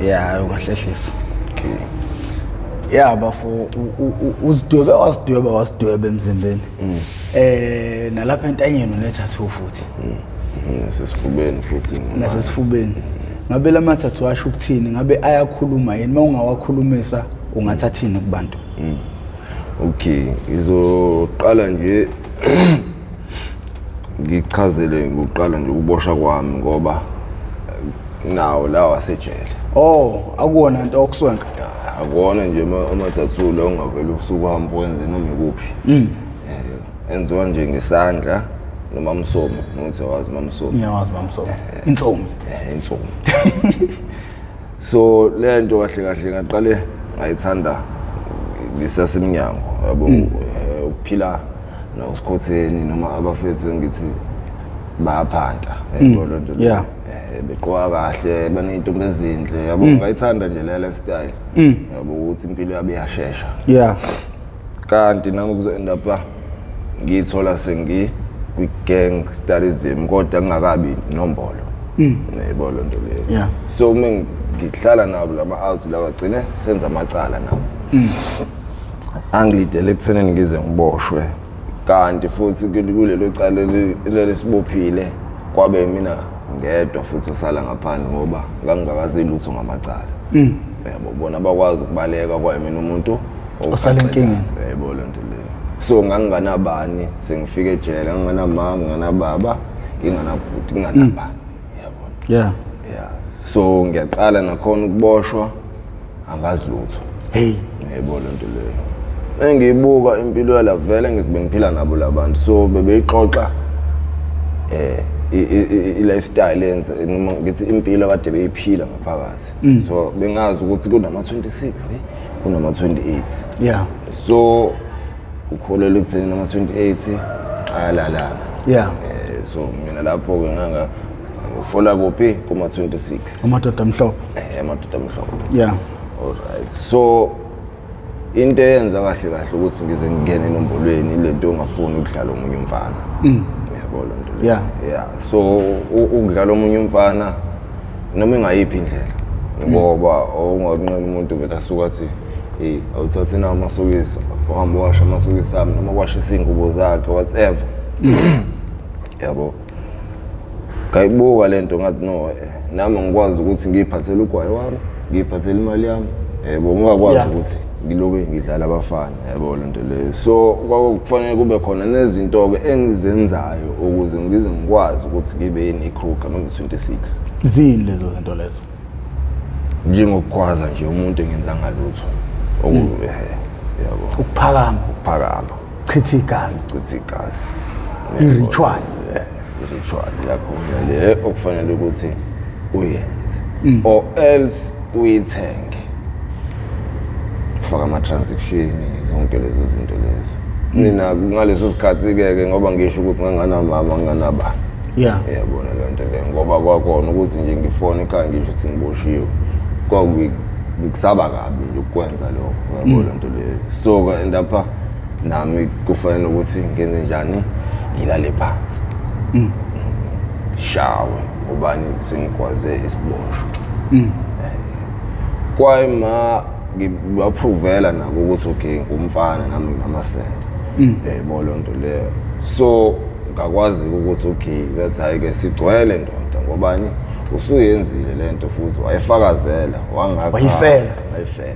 Ya, ungahlehlisa. Okay. Ya bafo, uzidwebe, wasidweba, wasidweba emzimbeni. Nalapha entanyeni une-tattoo futhi. Nasesifubeni futhi. Nasesifubeni. Ngabe la ma-tattoo asho ukuthini? Ngabe ayakhuluma yini? Uma ungawakhulumisa ungathathini kubantu? Okay, ngizoqala nje ngichazele ngokuqala nje ukuboshwa kwami, ngoba nawo lawa asejele. Oh, akuwona nto okuswenka. Akuwona nje ama-tattoo la ungavele usuku uhambe wenze noma ikuphi. Enziwa nje ngesandla noma msomo, nokuthi awazi mamsomo. Ngiyawazi mamsomo. Insomi. Insomi. So le nto kahle kahle ngaqale ngayithanda ngisasemnyango, yabo, ukuphila nosikhotheni noma abafethu ngithi bayaphanta, yabo lo nto. Begqoka kahle, baney'ntombi ezinhle, yabo, ngayithanda nje le lifestyle, yabo, ukuthi impilo yabo iyashesha. Kanti nami kuzo-end up ngiyithola sengi kwi-gangsterism, kodwa ngingakabi inombolo, yebo, lo nto leyo. So uma ngihlala nabo lama-out lawa, gcine senza amacala nabo, angilidele ekuthenini ngize ngiboshwe. Kanti futhi kulelo cala lelesibophile kwabe mina ngedwa futhi usala ngaphandle, ngoba ngangingakazi lutho ngamacala, yabo, bona bakwazi ukubaleka, kwaye mina umuntu osala enkingeni. Yebo, le nto leyo. So nganginganabani sengifike ejele, nganginganamama, nginganababa, nginganabhuti, nginganabani, yabona. Yeah, so ngiyaqala nakhona ukuboshwa, angazi lutho. Hey. Yebo, le nto leyo. Engiyibuka impilo yala, vele ngithi bengiphila nabo labantu, so bebeyixoxa i-lifestyle yenze, noma ngithi impilo akade beyiphila ngaphakathi. So bengazi ukuthi kunama 26, kunama 28. So ukholelwa ekutheni nama 28 ayalalana. So mina lapho ke nganga ufola kuphi kuma 26. Amadoda amhlophe. Amadoda amhlophe. Alright, so into eyenza kahle kahle ukuthi ngize ngingene enombolweni, lento ongafuni ukudlala omunye umfana, yabo, lo nto leyo. Yeah, so ukudlala omunye umfana noma ingayiphi indlela, ngoba ungakunqena umuntu vele asuka athi, hey, awuthathe nawo amasokisi, uhambe washa amasokisi ami, noma washa izingubo zakhe, whatever, yabo. Ngayibuka lento ngathi, no, nami ngikwazi ukuthi ngiyiphathele ugwayi wami, ngiyiphathele imali yami, yebo, ngingakwazi ukuthi ngiloke ngidlala abafana, yabo, lento leyo. So kwakufanele kube khona nezinto-ke engizenzayo ukuze ngize ngikwazi ukuthi ngibe yini, i-Kruger noma i-26. Zini lezo zinto lezo? Njengokugwaza nje umuntu engenzanga lutho, yabo. Ukuphakama. Ukuphakama. Chitha igazi. Chitha igazi. I-ritual. I-ritual yakhona le okufanele ukuthi uyenze, or else uyithenge, ufaka ama-transaction, zonke lezo zinto lezo. Mina ngaleso sikhathi-ke ke, ngoba ngisho ukuthi nganganamama, nganganabani, yabona leyo nto leyo, ngoba kwakhona ukuthi nje ngifone ekhaya ngisho ukuthi ngiboshiwe, kwakusaba kabi nje ukukwenza lokho, yabo, le nto leyo. So-ke end up nami kufanele ukuthi ngenze njani? Ngilale phansi, shawe ubani sengigwaze isiboshwa. Kwaye ma ngibaprovela nabo ukuthi okay, ngumfana nami, nginamasende, yebo, leyo nto leyo. So ngakwazi ukuthi okay, bethi hayi-ke sigcwele ndoda, ngobani usuyenzile le nto futhi wayifakazela wangakha. Wayifela. Wayifela,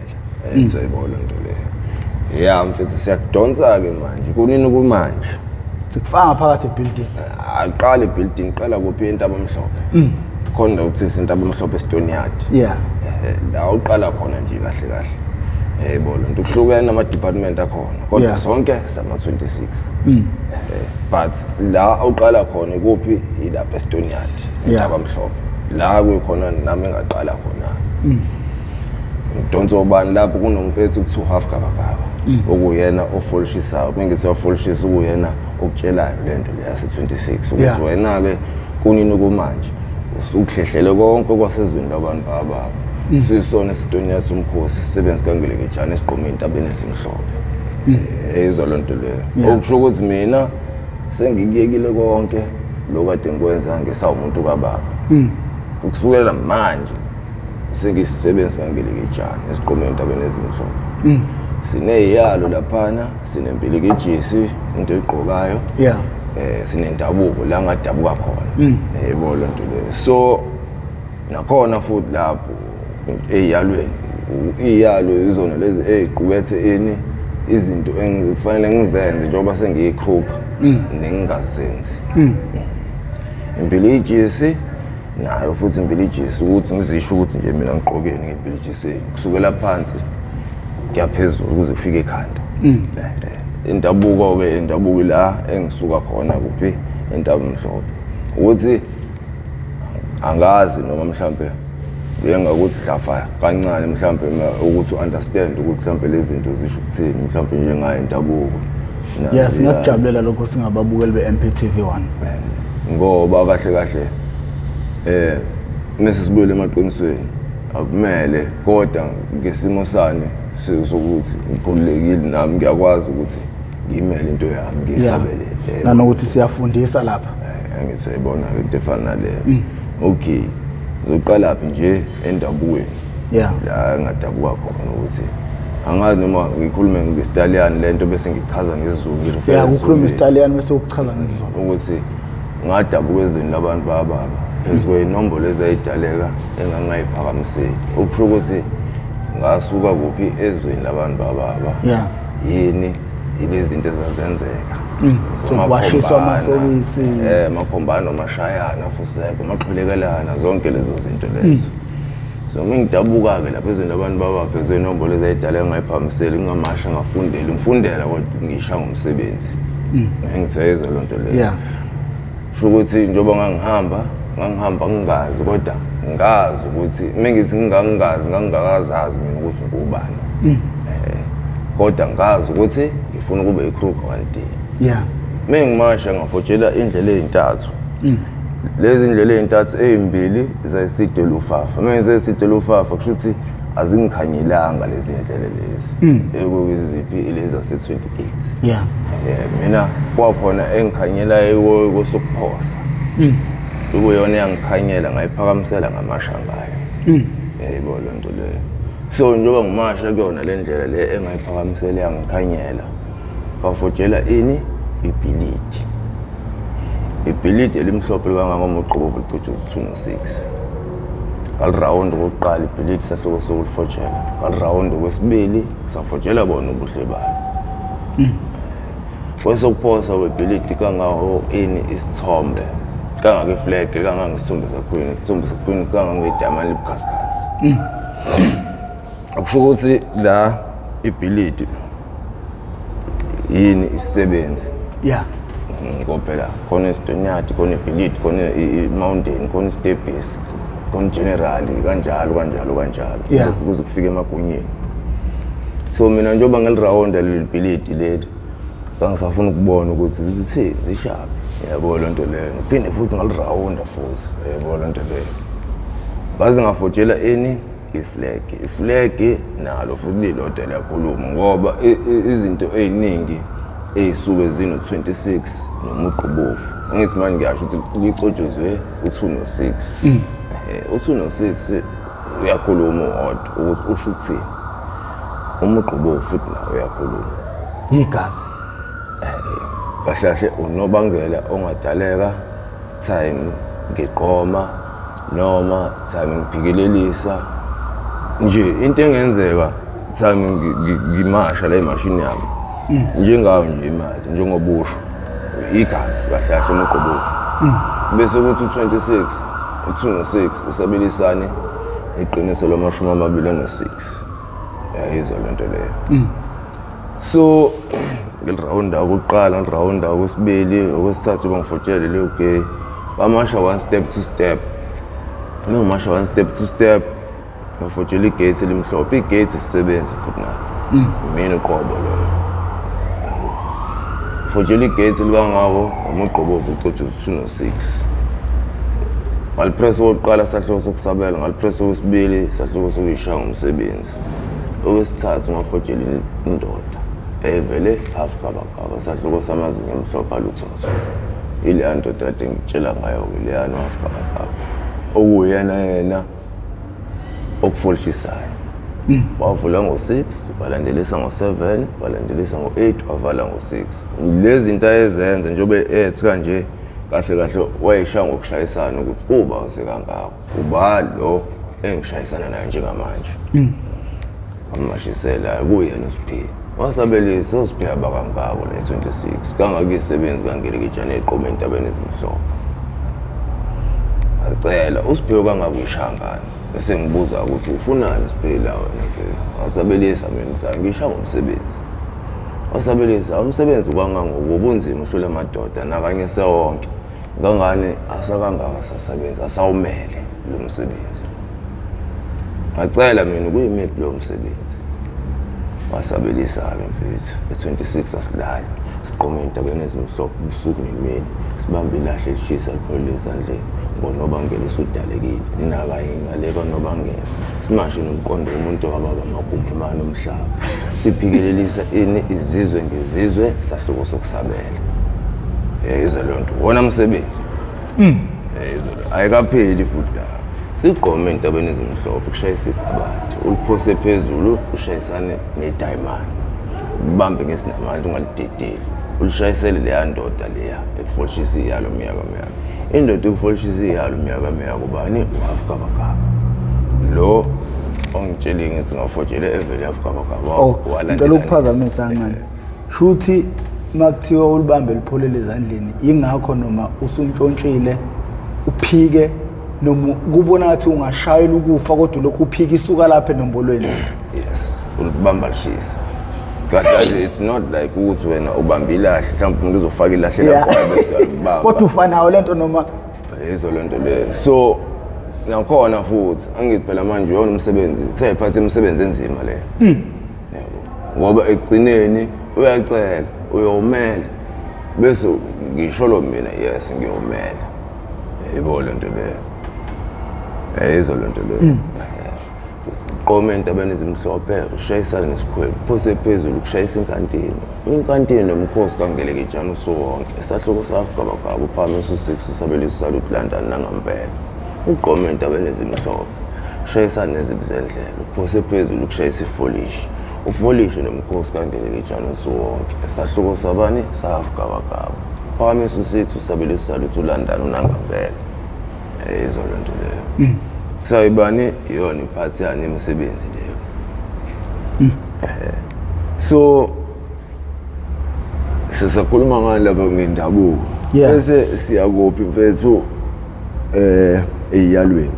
ethu, yebo, le nto leyo. Ya mfethu, siyakudonsa-ke manje kunini kumanje. Sikufaka ngaphakathi e-building. Aqala i-building, qala kuphi? Intaba Emhlophe. Khona la kuthi Intaba Emhlophe, Stone Yard. La uqala khona nje kahle kahle, yebo, lo nto kuhlukene ama-department akhona, kodwa sonke sama-26. But la uqala khona kuphi? Ilapha e-Stone Yard, Intaba Mhlophe, la kuyikhona nami engaqala khona. Ngidonsa ubani lapho? Kunomfethu kuthiwa Half Gabagaba, okuyena ofolishisayo. Uma ngithi uyafolishisa, ukuyena okutshelayo le nto le yase-26 ukuthi wena-ke kunini kumanje usukuhlehlele konke kwasezweni labantu ababa sisona isitoniya somkhosi, sisebenzi kangelekejane esigqome ey'ntabeni ezimhlophe. Yizwa loo nto leyo. Okusho ukuthi mina sengikuyekile konke lokhu kade ngikwenza ngisawumuntu kababa. Ukusukela manje Sengisisebenzi kangilikijane esiqhumeni entabeni ezimhlophe. Sineyiyalo laphana, sinempilikijisi into egqokayo. Yeah. Sinendabuko la ngadabuka khona. Yebo lo nto leyo. So nakhona futhi lapho eyalweni, iyalo izona lezi eziqukethe ini izinto engikufanele ngizenze njengoba sengiyikhupha nengingazenzi. Impilijisi nayo futhi, impilijisi ukuthi ngizisho ukuthi nje mina ngigqokeni ngimpilijiseni kusukela phansi kuyaphezulu kuze kufike ekhanda. Indabuko ke, indabuko la engisuka khona kuphi, entaba mhlophe, ukuthi angazi noma mhlambe bengakudlafa kancane mhlambe ukuthi understand ukuthi mhlambe lezi zinto zisho ukuthini mhlambe njengayo indabuko. Yeah, singakujabulela lokho singababukeli be-MPTV 1. Ngoba kahle kahle mase sibuyele emaqinisweni akumele, kodwa ngesimo sani sokuthi ngikhululekile nami ngiyakwazi ukuthi ngiyimele into yami ngiyisabelele. Nanokuthi siyafundisa lapha. Angithi uyayibona into efana naleyo. Okay, ngizoqala phi nje endabukweni? Yeah. La ngadabuka khona ukuthi angazi noma ngikhulume ngesiTaliyani lento bese ngichaza ngesiZulu, ngi-refer Yeah, ukhuluma esiZulwini. isiTaliyani bese ukuchaza ngesiZulu. Ukuthi ngadabuka ezweni labantu bababa phezu kwey'nombolo ezayidaleka engangayiphakamiseli, okusho ukuthi ngasuka kuphi ezweni labantu bababa. Yini yilezi zinto ezazenzeka. Sokuwashiswa amasokisi. Makhombana, omashayana, fuseko, maxhulekelana, zonke lezo zinto lezo. So mengidabuka-ke lapha ezweni labantu baba phezu kwey'nombolo ezayidaleka ngayiphakamiseli, ngingamasha ngafundela ngifundela kodwa ngisha ngomsebenzi. Ngiyayizwa loo nto leyo. Yeah. Kusho ukuthi njengoba ngangihamba ngingazi, kodwa ngazi ukuthi mengithi ngingangazi ngangingakazazi mina ukuthi ngubani. Kodwa ngazi ukuthi ngifuna ukuba i-Kruger one day. Yeah. Mengimasha ngafotshela indlela ezintathu. Lezi ndlela ezintathu, ezimbili zayiside lufafa. Mengize iside lufafa kusho ukuthi azingikhanyelanga lezi ndlela lezi. Ekuyiziphi lezi zase 28. Yeah. Mina kwakhona engikhanyela kosokuphosa. Ikuyona yangikhanyela ngayiphakamisela ngamasha ngayo. Yebo lo nto leyo. So njengoba ngimasha kuyona le ndlela le engayiphakamisela yangikhanyela, bafojela ini ibhilidi. Ibhilidi elimhlophe likangangomuqovu licishe 2 no 6. Ngalirawundi okokuqala ibhilidi sahluko sokulifojela. Ngalirawundi okwesibili safojela bona ubuhle balo. Kwesokuphosa webhilidi kangango ini isithombe, kangaka iflag, kanganga isithombe saQueen, isithombe saQueen kangangedamane libukhazikhazi. Akusho ukuthi la ibhilidi yini isisebenzi. Yeah. Ngoba phela khona isitonyati, khona ibhilidi, khona i-mountain, khona istebhisi, khona general, kanjalo kanjalo kanjalo. Yeah. Kuze kufike emagunyeni. So mina njengoba ngilirawunda leli bhilidi leli, ngangisafuna ukubona ukuthi zithini, zishaphi. Yabo le nto leyo. Ngiphinde futhi ngalirawunda futhi. Yabo le nto leyo. Ngaze ngafojela ini iflag. Iflag nalo futhi lilodwa liyakhuluma ngoba izinto eziningi ezisuke zino 26 nomugqubovu. Ngithi manje ngiyasho ukuthi licotshozwe u2 no6. U2 no6 uyakhuluma uwodwa ukuthi usho ukuthini. Umugqubovu futhi nawo uyakhuluma. Igazi. Kahle kahle unobangela ongadaleka time ngiqoma noma time ngiphikelelisa nje into engenzeka time ngimasha la imashini yami njengayo nje imali njengobusho igazi kahle kahle umugqubovu. Bese kuthi u26 u2 no6 usabilisane iqiniso lamashumi amabili ano6. Yayizwa lento leyo. So ngilirawunda okokuqala, ngilirawunda okwesibili, okwesithathu bangifotshele leyo gay. Bamasha one step two step. Mengimasha one step two step, ngafotshela igate elimhlophe. Igate isisebenzi futhi nalo. Mina uqobo loyo. Fotshela igate likangako umugqobovu ucotshe 2 no 6. Ngalipress okokuqala sahluko sokusabela, ngalipress okwesibili sahluko sokuyishaya ngomsebenzi. Okwesithathu ngafotshela indoda evele half gabagaba sahluko samazinyo amhlophe aluthotho. Ileya ndoda kade ngitshela ngayo-ke leyana half gabagaba. Okuyena yena Okufolishisayo. Wavula ngo-6, walandelisa ngo-7, walandelisa ngo-8, wavala ngo-6. Lezi zinto ayezenza njengoba ethi kanje kahle kahle wayeshaya ngokushayisana ukuthi kuba usekangako. Uba lo engishayisana naye njengamanje. Amashisela kuyena uSiphiwe. Wasabelisa uSiphiwe abakangako le 26 kangaka isebenzi kangelikitshane eqome entabeni ezimhlophe. Acela uSiphiwe kangaka uyishangana. Bese ngibuza ukuthi ufunani Siphiwe la wena mfethu. Wasabelisa mina ukuthi ngisha ngomsebenzi. Wasabelisa umsebenzi kwangangoku ubunzima uhlule amadoda nakanye sewonke. Kangani asakangaka sasebenza asawumele lo msebenzi. Ngacela mina kuyimiphi lo msebenzi. Wasabelisa-ke mfethu e-26 asilali siqome entabeni ezimhlophe ubusuku nemini sibambe ilahle elishisa lipholile esandleni ngonobangela usudalekile nakanye ngale kwanobangela simashe nomqondo womuntu owababa amagumbi amane omhlaba siphikelelisa ini izizwe ngezizwe sahluko sokusabela. Yayizwa leyo nto wona msebenzi. Yayizwa leyo ayikapheli futhi la. Sigqome entabeni ezimhlophe kushayisa igabadi uliphose phezulu ushayisane nedayimani ubambe ngesinamandla ungalidedeli ulishayisele leya ndoda leya ekufolishisa iyalo miyaka miyaka. Indoda ekufolishisa iyalo miyaka miyaka ubani? Uhafukabakaba lo ongitshele ngithi ngafojele evele yafukabakaba. Oh, ngicela ukuphazamisa kancane. Shuthi makuthiwa ulibambe lipholele ezandleni ingakho noma usuntshontshile uphike noma kubona ngathi ungashayela ukufa kodwa lokhu uphike isuka lapha enombolweni. Yes, ulibamba lishisa. Kahle kahle it's not like ukuthi wena ubamba ilahle mhlawumbe umuntu uzofaka ilahle lakho bese uyalibamba. Kodwa ufanayo lento noma yizo lento leyo. So nakhona futhi angithi phela manje uyona umsebenzi kusayiphatha imisebenzi enzima le. Yabo. Ngoba ekugcineni uyacela uyomela bese ngisho lo mina yes ngiyomela. Yebo lento leyo. Yayizwa lento leyo. Qome entabeni ezimhlophe ushayisane nesikhwebu phose phezulu kushayisa inkantini. Inkantini nomkhosi kangelekejana usuku wonke. Isahluko safugabagaba uphakamisa u-6 usabelisa usaluti London nangampela. Ugqome entabeni ezimhlophe ushayisane nezibi zendlela uphose phezulu kushayisa ifolishi. Ufolishe nomkhosi kangelekejana usuku wonke. Isahluko sabani safugabagaba. Phakamisa u-6 usabelisa usaluti uLondon unangampela. Yayizwa lento leyo. Kusayibani iyona iphathi yani imisebenzi leyo. So sisakhuluma ngani lapha ngendabuko. Bese siyakuphi mfethu eyalweni.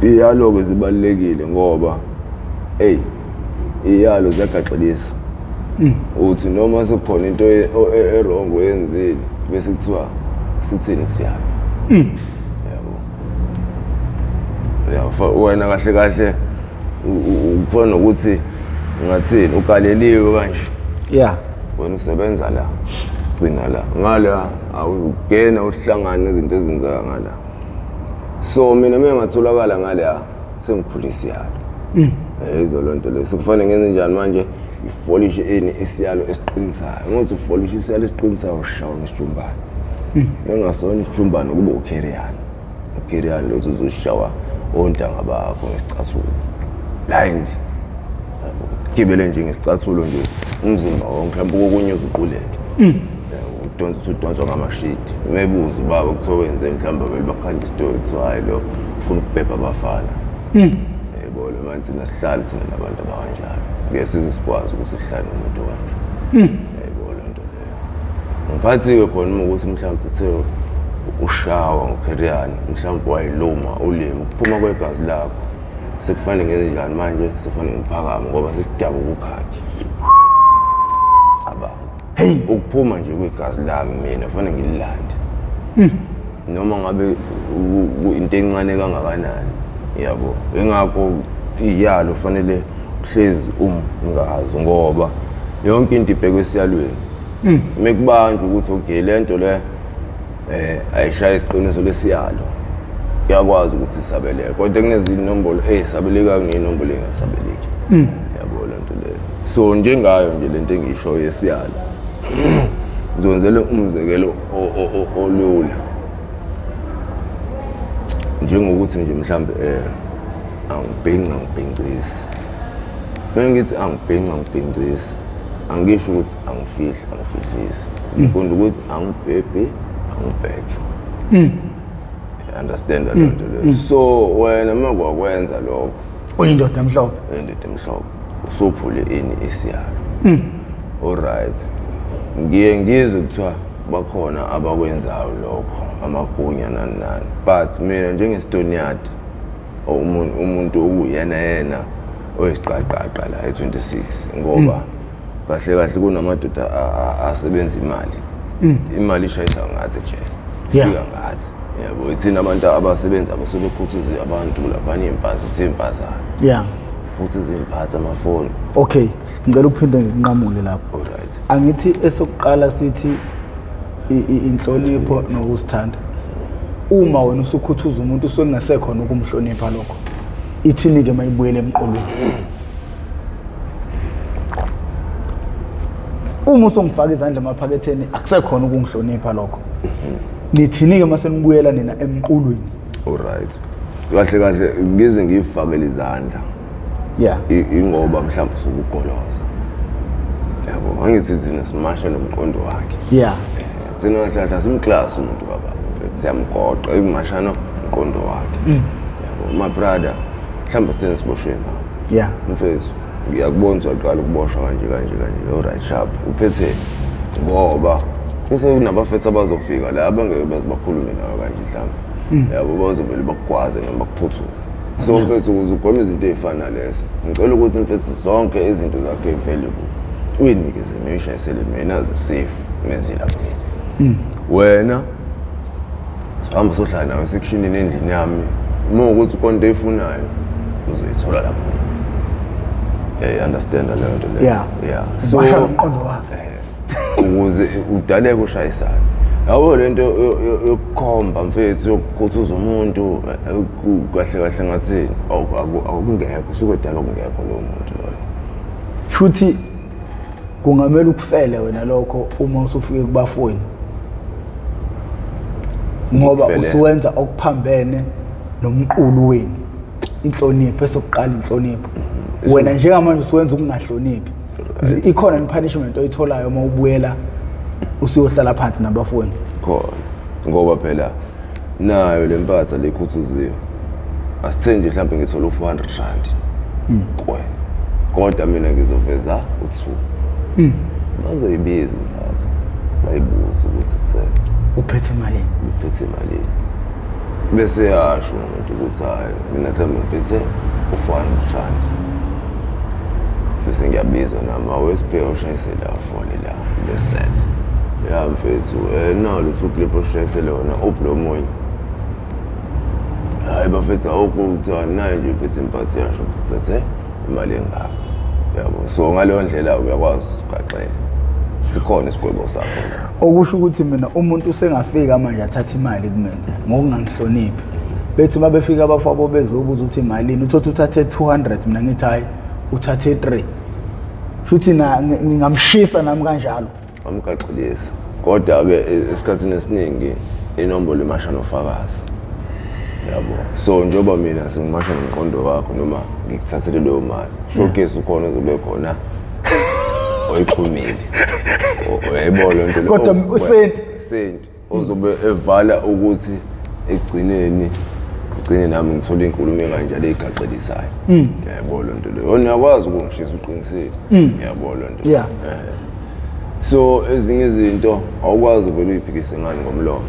Iyalo ke zibalulekile ngoba hey iyalo ziyagaxelisa. Uthi noma sekukhona into e-wrong oyenzile bese kuthiwa sithini siyalo. Yabo. Ya wena kahle kahle ufana nokuthi ngathini ukaleliwe kanje. Wena usebenza la. Gcina la. Ngala awungena uhlangane nezinto ezenzeka ngala. So mina mina ngatholakala ngala sengikhulisa iyalo. Yizo lonto leyo. Sekufanele ngenze njani manje? Ifolishe ini isiyalo esiqinisayo. Ngokuthi ufolishe isiyalo esiqinisayo ushawa ngesijumbane. Bengasona isijumbane kube uKheriyana. uKheriyana lo uzoshawa ontanga bakho ngesicathulo. Blind. Gibele nje ngesicathulo nje umzimba wonke mhlawumbe kokunye uzuquleke. Udonsa usudonswa ngamashidi. Umebuza ubaba kuthiwa wenze mhlawumbe vele bakhanda isitori kuthiwa hayi lo ufuna ukubhebha abafana. Yebo lo manje thina sihlale thina nabantu abakanjalo. Ngeke size sikwazi ukuthi sihlale nomuntu kanje. Yebo le nto leyo. Ngiphathiwe khona uma ukuthi mhlawumbe uthe ushawa ngoKheriyana mhlawumbe wayiluma ulimi ukuphuma kwegazi lakho. Sekufanele ngenze njani manje? Sekufanele ngiphakame ngoba sekudabuka ukhakhi. Cabanga. Hey, ukuphuma nje kwegazi lami mina kufanele ngililande. Noma ngabe into encane kangakanani. Yabo. Ingakho iyalo fanele uhlezi umngazi ngoba yonke into ibhekwe esiyalweni. Mekubanjwa ukuthi okay lento le ayishaya isiqiniso lesiyalo. Kuyakwazi ukuthi isabeleke. Kodwa kunezinombolo ezisabelekayo kunenombolo engasabeleki. Yabo lento leyo. So njengayo nje lento engisho yesiyalo. Ngizowenzela umzekelo olula. Njengokuthi nje mhlambe Angibhinci, angibhincisi. Uma ngithi angibhinci, angibhincisi, angisho ukuthi angifihli, angifihlisi. Ngiqonda ukuthi angibhebhi, angibhejwa. Understand leyo nto leyo. So wena uma kwakwenza lokho, Uyindoda emhlophe. Uyindoda emhlophe, usuphule ini isiyalo. Alright, ngiye ngizwe kuthiwa bakhona abakwenzayo lokho, amagunya nani nani, but mina njenge-stonyard, umuntu okuyena yena oyisiqaqaqa la e-26, ngoba kahle kahle kunamadoda asebenza imali, imali ishayisa ngathi ejele, ifika ngathi, yabo, ithina abantu abasebenza abasebekhuthuze abantu laphana iy'mpasi siyimpazana, futhi zimphatha amafoni. Okay, ngicela ukuphinde ngikunqamule lapho. Alright. Angithi esokuqala sithi inhlonipho nokusithanda. Uma wena usukhuthuza umuntu usuke kungasekhona ukumhlonipha lokho, ithini-ke uma ibuyele emqolweni? Uma usungifaka izandla emaphaketheni, akusekhona ukungihlonipha lokho. Nithini-ke uma senibuyela nina emqulwini? Alright, kahle kahle ngize ngiyifakele izandla, ingoba mhlawumbe usukugoloza, yabo, angithi thina simasha nomqondo wakhe. Thina kahle kahle asimklasi umuntu kababa mfethu, siyamgoqa ikumashana umqondo wakhe, yabo, my brother, mhlawumbe senisiboshwe nawe. Mfethu, ngiyakubona ukuthi waqala ukuboshwa kanje kanje kanje. Alright, sharp, uphetheni? Ngoba bese kunabafethu abazofika la abangeke baze bakhulume nawe kanje mhlawumbe, yabo, bazovele bakugwaze noma bakuphuthuze. So mfethu, ukuze ugweme izinto ey'fana nalezo, ngicela ukuthi mfethu zonke izinto zakho ey'valuable uyinikeze mina, uyishayisele mina, zi-safe mezila mina. Wena sihamba sohlala nawe esekushinini endlini yami. Uma ukuthi konto oyifunayo uzoyithola lapho. Yeah, understand leyo nto leyo? Yeah. So Masha nomqondo wakhe. Ukuze udaleke ushayisana, yabo, lento yokukhomba mfethu, yokukhuthuza umuntu, kahle kahle ngathini, akungekho, usuke dala kungekho lowo muntu loyo. Shuthi kungamele ukufele wena lokho uma usufike kubafowenu, ngoba Ukufele. usuwenza okuphambene nomqulu wenu, inhlonipho esokuqala, inhlonipho. Wena njengamanje usuwenza ukungahloniphi. Ikhona i-punishment oyitholayo uma ubuyela usuyohlala phansi nabafowenu? Khona, ngoba phela nayo le mpatha lekhuthuziwe, asithe nje mhlawumbe ngithola u-R400 kuwena, kodwa mina ngizoveza u-2. Bazoyibiza impatha, bayibuze ukuthi kuse Uphethe malini? Uphethe malini, bese yasho umuntu ukuthi hayi, mina mhlawumbe ngiphethe u-R400. Bese ngiyabizwa nami, awesibheka ushayise la fone la le set ya mfethu, nalo two clip oshayisele wona, uphi lo munye? Hayi bafethu, awukho, kuthiwa naye nje mfethu imphathi yasho ukuthi uthathe imali engaka, yabo. So ngaleyo ndlela uyakwazi usigaxela, sikhona isigwebo sakho. Okusho ukuthi mina umuntu usengafika manje athathe imali kumina ngokungangihloniphi, bethi uma befika abafowabo bezobuza ukuthi imalini, uthothe uthathe 200, mina ngithi hayi, uthathe 3, futhi na ngingamshisa nami kanjalo. Amgaxelisa, kodwa-ke esikhathini esiningi inombolo imasha nofakazi, yabo. So njengoba mina sengimasha nomqondo wakho noma ngikuthathele leyo mali, showcase ukhona ozobe khona oyixhumile. Uyayibona leyo nto leyo? Kodwa Oh, usenti. Senti ozobe evala ukuthi ekugcineni ngigcine nami ngithola inkulumo ekanjalo eyigaxelisayo, ngiyayibona loo nto leyo. Wena uyakwazi ukungishisa, uqinisile, ngiyabona loo nto. So ezinye izinto awukwazi uvele uyiphikise ngani ngomlomo.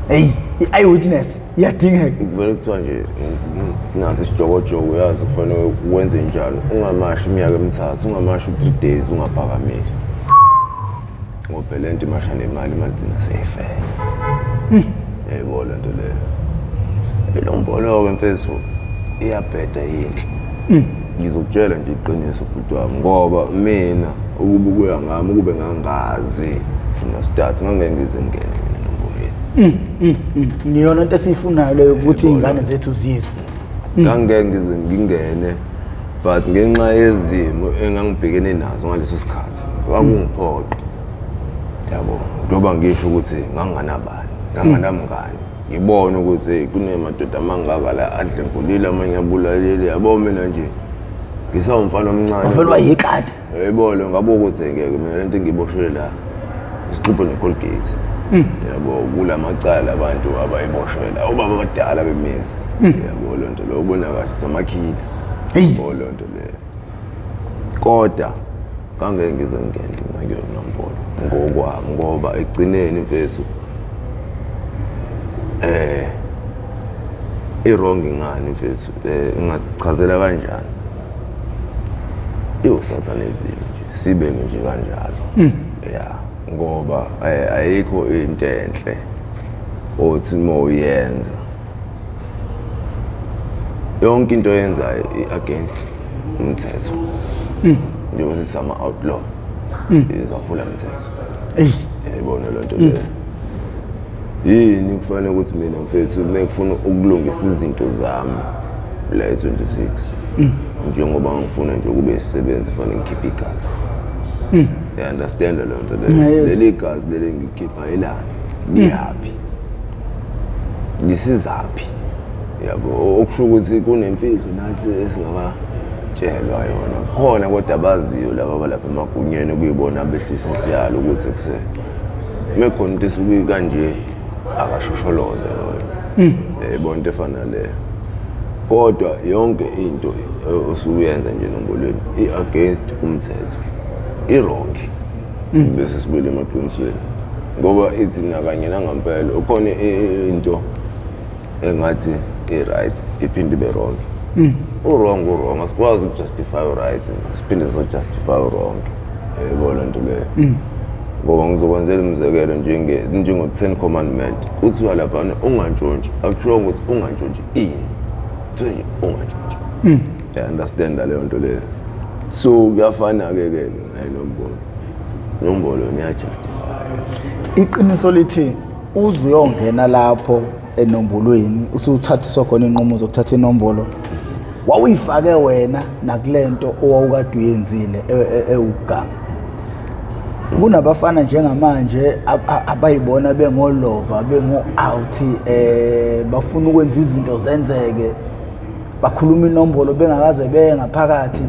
Hey, i-eyewitness iyadingeka. Kuvele kuthiwa nje naso isijokojoko, uyazi kufanele wenze njalo, ungamashi iminyaka 3, ungamashi u-3 days ungaphakamile, ngoba phela lento imasha nemali, imali gcina seyifele, yayibona lento leyo. Ilombolo-ke mfethu iyabheda, yinhle. Ngizokutshela nje iqiniso bhuti wami, ngoba mina ukuba kuya ngami, ukube ngangazi from the start, ngangeke ngize ngingene mina enombolweni. Ngiyona into esiyifunayo leyo, ukuthi iy'ngane zethu zizwe. Ngangeke ngize ngingene, but ngenxa yezimo engangibhekene nazo ngaleso sikhathi kwakungiphoqa, yabo, njengoba ngisho ukuthi nganginganabani, nganginganamngani. Ngibone ukuthi hey kunemadoda amangaka la adlengulile, amanye abulalile, yabo. Mina nje ngisawumfana omncane. Wafelwa yikati. Yebo, ngabuka ukuthi ngeke mina lento engiyiboshele la isixubho ne-Colgate, yabo, kulamacala abantu abayiboshela obaba abadala bemizi, yabo. Loo nto leyo ubona kahle ukuthi amakhila, yabo, loo nto leyo. Kodwa kangeke ngize ngingene mina kuyo nombolo ngokwami, ngoba ekugcineni mfethu i-wrong ngani mfethu, ngingachazela kanjani? Iwusathanism nje, sibe nje kanjalo ya, ngoba ayikho into enhle othi uma uyenza, yonke into oyenzayo i-against umthetho, njengoba sithi ama-outlaw, izaphula mthetho. Yayibona loo nto leyo. Yini kufanele ukuthi mina mfethu mekufuna ukulungisa izinto zami la e-26, njengoba ngifuna nje kube isisebenzi, fanele ngikhiphe igazi? You understand leyo nto leyo? Ngiyayizwa. Leli gazi leli ngikhipha ilani, liyaphi, lisizaphi, yabo? Okusho ukuthi kunemfihlo nathi esingakatshelwa yona khona, kodwa abaziyo laba abalapha emagunyeni, kuyibona abehlisa isiyalo ukuthi kuse mekhona into esuke kanje, akashosholoze loyo, yayibona into efana leyo. Kodwa yonke into osuke uyenza nje nombolweni i-against umthetho, i-wrong, bese sibuyele emaqinisweni, ngoba ithi nakanye nangampela ukhona into engathi i-right iphinde ibe wrong. U-wrong u-wrong, asikwazi ukujustify u-right siphinde sojustify u-wrong, yebo, loo nto leyo. Ngoba ngizokwenzela umzekelo, njengo-Ten Commandment, kuthiwa laphana ungantshontshi, akushiwo ukuthi ungantshontshi ini, kuthiwa nje ungantshontshi. Ya-understanda leyo nto leyo? So kuyafana-ke ke nayinombolo, nombolo niyajustify. Iqiniso lithi uze uyongena lapho enombolweni, usuthathiswa khona inqumo zokuthatha inombolo, wawuyifake wena nakulento owawukade uyenzile ewugama. Kunabafana njengamanje abayibona bengolova, bengo-out, bafuna ukwenza izinto zenzeke, bakhuluma inombolo bengakaze beye ngaphakathi.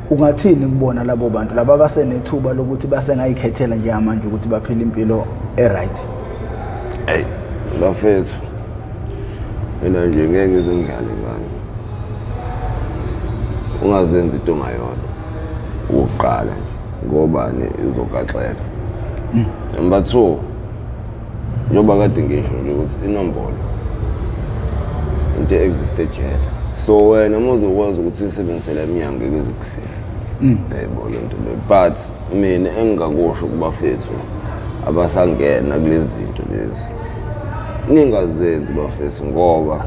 Ungathini kubona labo bantu laba abasenethuba lokuthi basengayikhethela njengamanje ukuthi baphile impilo e-right? Eyi bafethu, mina nje ngeke ngize ngidlale ngani. Ungazenzi into ongayona, okokuqala nje, ngobani uzogaxela. Number two, njengoba kade ngisho nje ukuthi inombolo into exist ejele, so wena uma uzokwazi ukuthi uyisebenzisele emnyango, ngeke izikusiza, yebo, le nto le. But mina engingakusho kubafethu abasangena kulezi zinto lezi, ningazenzi bafethu, ngoba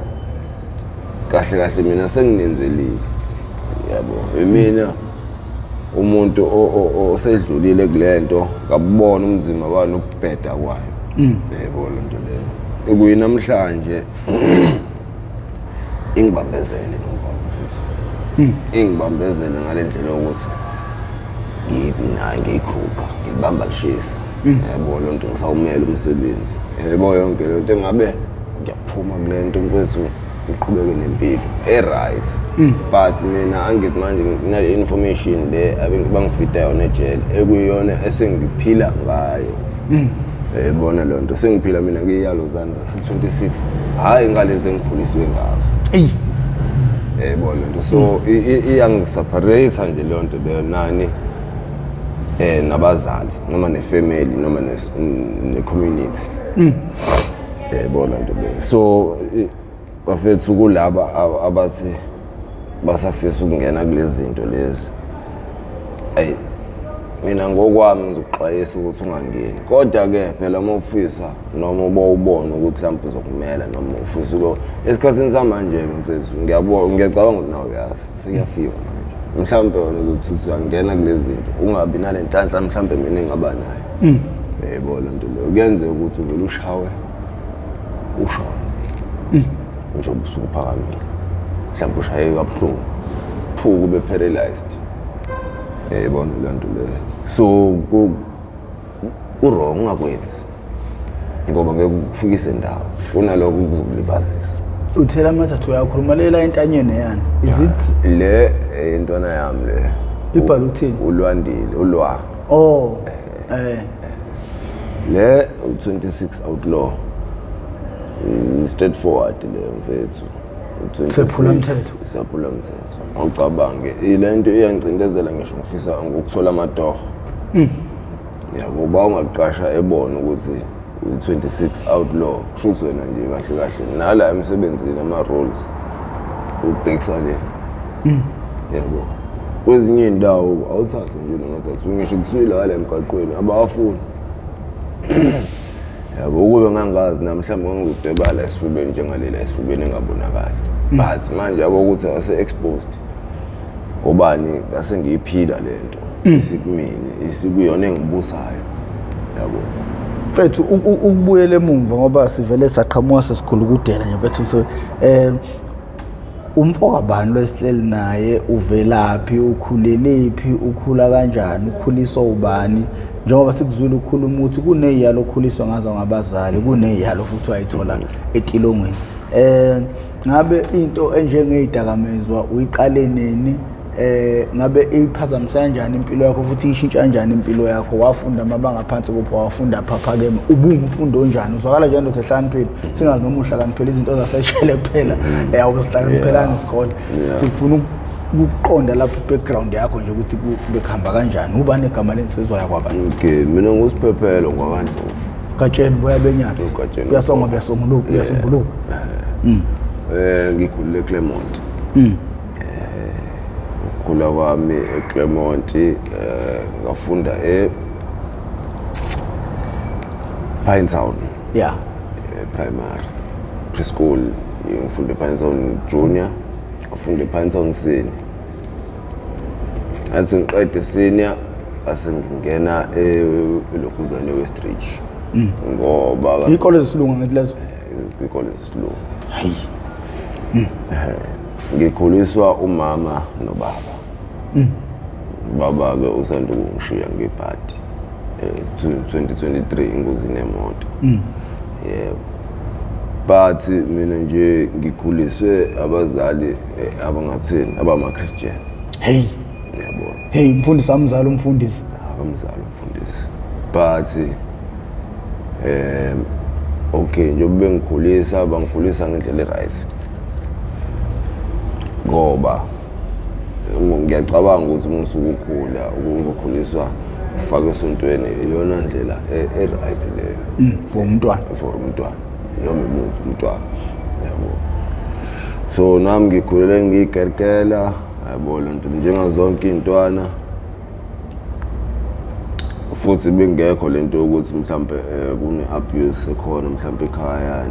kahle kahle mina senginenzelile, yabo. Imina umuntu osedlulile kule nto, ngabubona umzimba wayo nokubheda kwayo, yebo, le nto leyo. Kuyinamhlanje ingibambezele nombolo mfethu, ingibambezele ngale ndlela yokuthi nginayo ngiyikhupha, ngilibamba lishisa, yabo, loo nto. Ngisawumela umsebenzi, yebo, yonke lento engabe ngiyaphuma kule nto mfethu, ngiqhubeke nempilo e-right. But mina angithi manje nginale information le bangifida yona ejele, ekuyiyona esengiphila ngayo, yayibona leyo nto. Sengiphila mina kuyiyalo zami zase-26, hhayi ngalezi engikhuliswe ngazo. Yayibona lento. So iyangiseparate nje leyo nto leyo nani nabazali noma nefamily noma ne-community, yayibona nto leyo. So bafethu, kulaba abathi basafisa ukungena kulezi zinto lezi, eyi mina ngokwami ngizokuxwayisa ukuthi ungangeni. Kodwa-ke phela uma ufisa noma uba ubone ukuthi mhlawumbe uzokumela noma ufisa uko esikhathini samanje-ke mfethu, ngiyabona, ngiyacabanga ukuthi nawe uyazi sekuyafika manje, mhlawumbe wena uzothi uthi uyangena kulezi zinto, ungabi nale nhlanhla mhlawumbe mina engingaba nayo, yebo, le nto leyo. Kuyenzeka ukuthi uvele ushawe ushone njengoba usuke uphakamile, mhlawumbe ushaye kabuhlungu, phuke, ube paralyzed, yayibona le nto leyo. So ku-wrong, ungakwenzi. Ngoba ngeke kufikise ndawo, kunaloko kuzokulibazisa. Uthela amathathu, uyakhuluma lela entanyeni yani, is it? Le intwana yami le. Ibhala ukuthini? Ulwandile, ulwa. Oh, eh. Le u26 outlaw, straightforward le mfethu. U26. Sephula umthetho. Sephula umthetho. Awucabange, ile nto iyangicindezela, ngisho ngifisa ukuthola amatoho. Yabo, ba ungaqasha ebona ukuthi u26 outlaw, kusho ukuthi wena nje kahle kahle nala emsebenzini ama-rules ubhekisa le. Yabo, kwezinye iy'ndawo awuthathe nje nongathathi, ngisho kuthiwa la emgaqweni abawafuni. Yabo, ukube ngangazi nami mhlawumbe ngangizodweba la esifubeni, njengalela esifubeni engabonakali, but manje yabo ukuthi ase-exposed ngobani, ngase ngiyiphila le nto, isikumina, isikuyona engibusayo, yabo. Mfethu, ukubuyela emumva, ngoba sivele saqhamuka sesikhulukudela nje mfethu, so umfo kabani lwesihleli naye? Uvelaphi? Ukhulelephi? Ukhula kanjani? Ukhuliswa ubani? Njengoba sikuzwile ukhuluma ukuthi kuney'yalo okhuliswa ngazo ngabazali, kuney'yalo futhi wayithola etilongweni. Ngabe into enjengey'dakamizwa uyiqale nini? Ngabe iphazamisa kanjani impilo yakho futhi ishintsha kanjani impilo yakho? Wafunda amabanga aphansi kuphi? Wafunda phaphakeme? Ubungumfundi onjani? Uzwakala nje ndoda ehlakaniphile, singazi noma uhlakaniphile izinto zaseshele kuphela, awusihlakaniphela isikole. Sifuna ukuqonda lapho i-background yakho nje ukuthi bekuhamba kanjani. Ubani igama lensizwa yakwabani? Okay, mina ngusiphephelo ngwakandlovu. Gatsheni, boya benyathi. Ugatsheni. Kuyasongwa, kuyasombuluka, kuyasombuluka. Ngikhulele eClermont. Ukukhula kwami eClermont, ngafunda e Pinetown. Primary, preschool ngifunde ePinetown, junior ngafunda ePinetown senior. Athi ngiqede senior, ase ngingena elokhuzane Westridge ngoba Iy'kole zesilungu ngithi lezo. Iy'kole zesilungu. Hayi. Ngikhuliswa umama nobaba. Ubaba-ke usanda ukungishiya ngebhadi 2023, ingozi nemoto, yebo. But mina nje ngikhuliswe abazali abangathini, abama-Christian. Hey. Yabo. Hey, umfundisi amzali umfundisi? Akamzali umfundisi, but okay, njengoba bengikhulisa, bangikhulisa ngendlela e-right, ngoba ngiyacabanga ukuthi uma usuke ukhula uzokhuliswa ufake esontweni, iyona ndlela e-right leyo. For umntwana. For umntwana, noma imuphi umntwana, yabo. So nami ngikhulele ngiyikerkela, yabo, lento njengazonke iy'ntwana, futhi bengekho lento yokuthi mhlambe kune-abuse ekhona mhlambe ekhaya,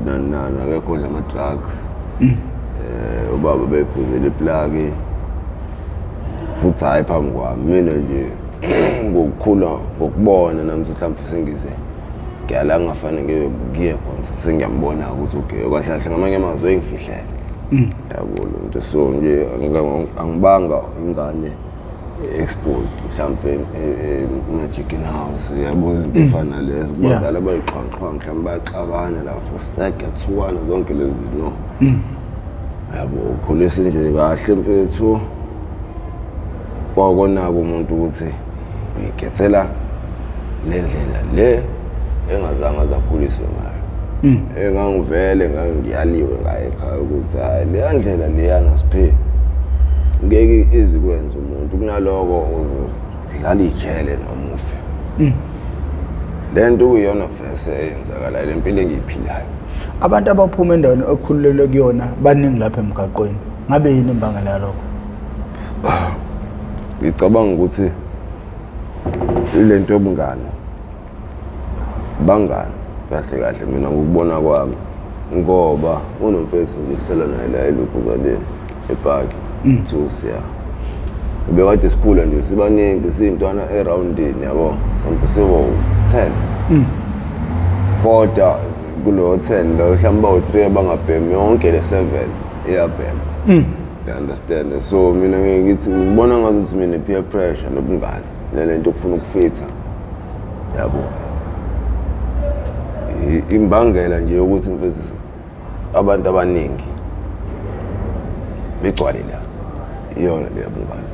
nani nani, akekho odla ama-drugs. Ubaba bephuzela iplaki futhi, hhayi phambi kwami. Mina nje ngokukhula, ngokubona nami ukuthi mhlawumbe sengize ngiyala ngingafanele ngiye ngiye khona, sengiyambona ukuthi okay, kahle kahle ngamanye amazwi engifihlela, yabo lo nto. So nje angibanga ingane exposed mhlampe ema-chicken house, yabo, izinto ey'fana nalezo, kubazali abayixhwanguxhwangu, mhlawumbe bayaxabana lapho, sekuyathukana, zonke lezi, no, yabo. Ukhulisa nje kahle mfethu, kwakonaka umuntu ukuthi uyikhethela le ndlela le engazange azakhuliswe ngayo, engangivele ngangiyaliwe ngayo ekhaya ukuthi hhayi, leya ndlela leyana siphe ngeke izikwenza umuntu, kunaloko uzodlala ijele noma ufe. Le nto kuyiyona vese eyenzakalayo, le mpilo engiyiphilayo. Abantu abaphuma endaweni okhululelwe kuyona baningi lapha emgaqweni. Ngabe yini imbangela yalokho? Ngicabanga ukuthi ile nto yobungani, bangani kahle kahle, mina ngokubona kwami, ngoba unomfethu nje sihlala naye la elokhuzaneni epaki thusi ya, bekade sikhula nje sibaningi, siyintwana erawundini, yabo, mhlawumbe siwo-10, kodwa kulowo 10 loyo mhlawumbe bawu-3 abangabhemi, yonke le 7 iyabhema, you understand? So mina ngeke ngithi ngibona ngazuthi mina peer pressure nobungani nalento okufuna ukufitha, yabo. Imbangela nje yokuthi mfethu abantu abaningi begcwale la iyona leyo bungane.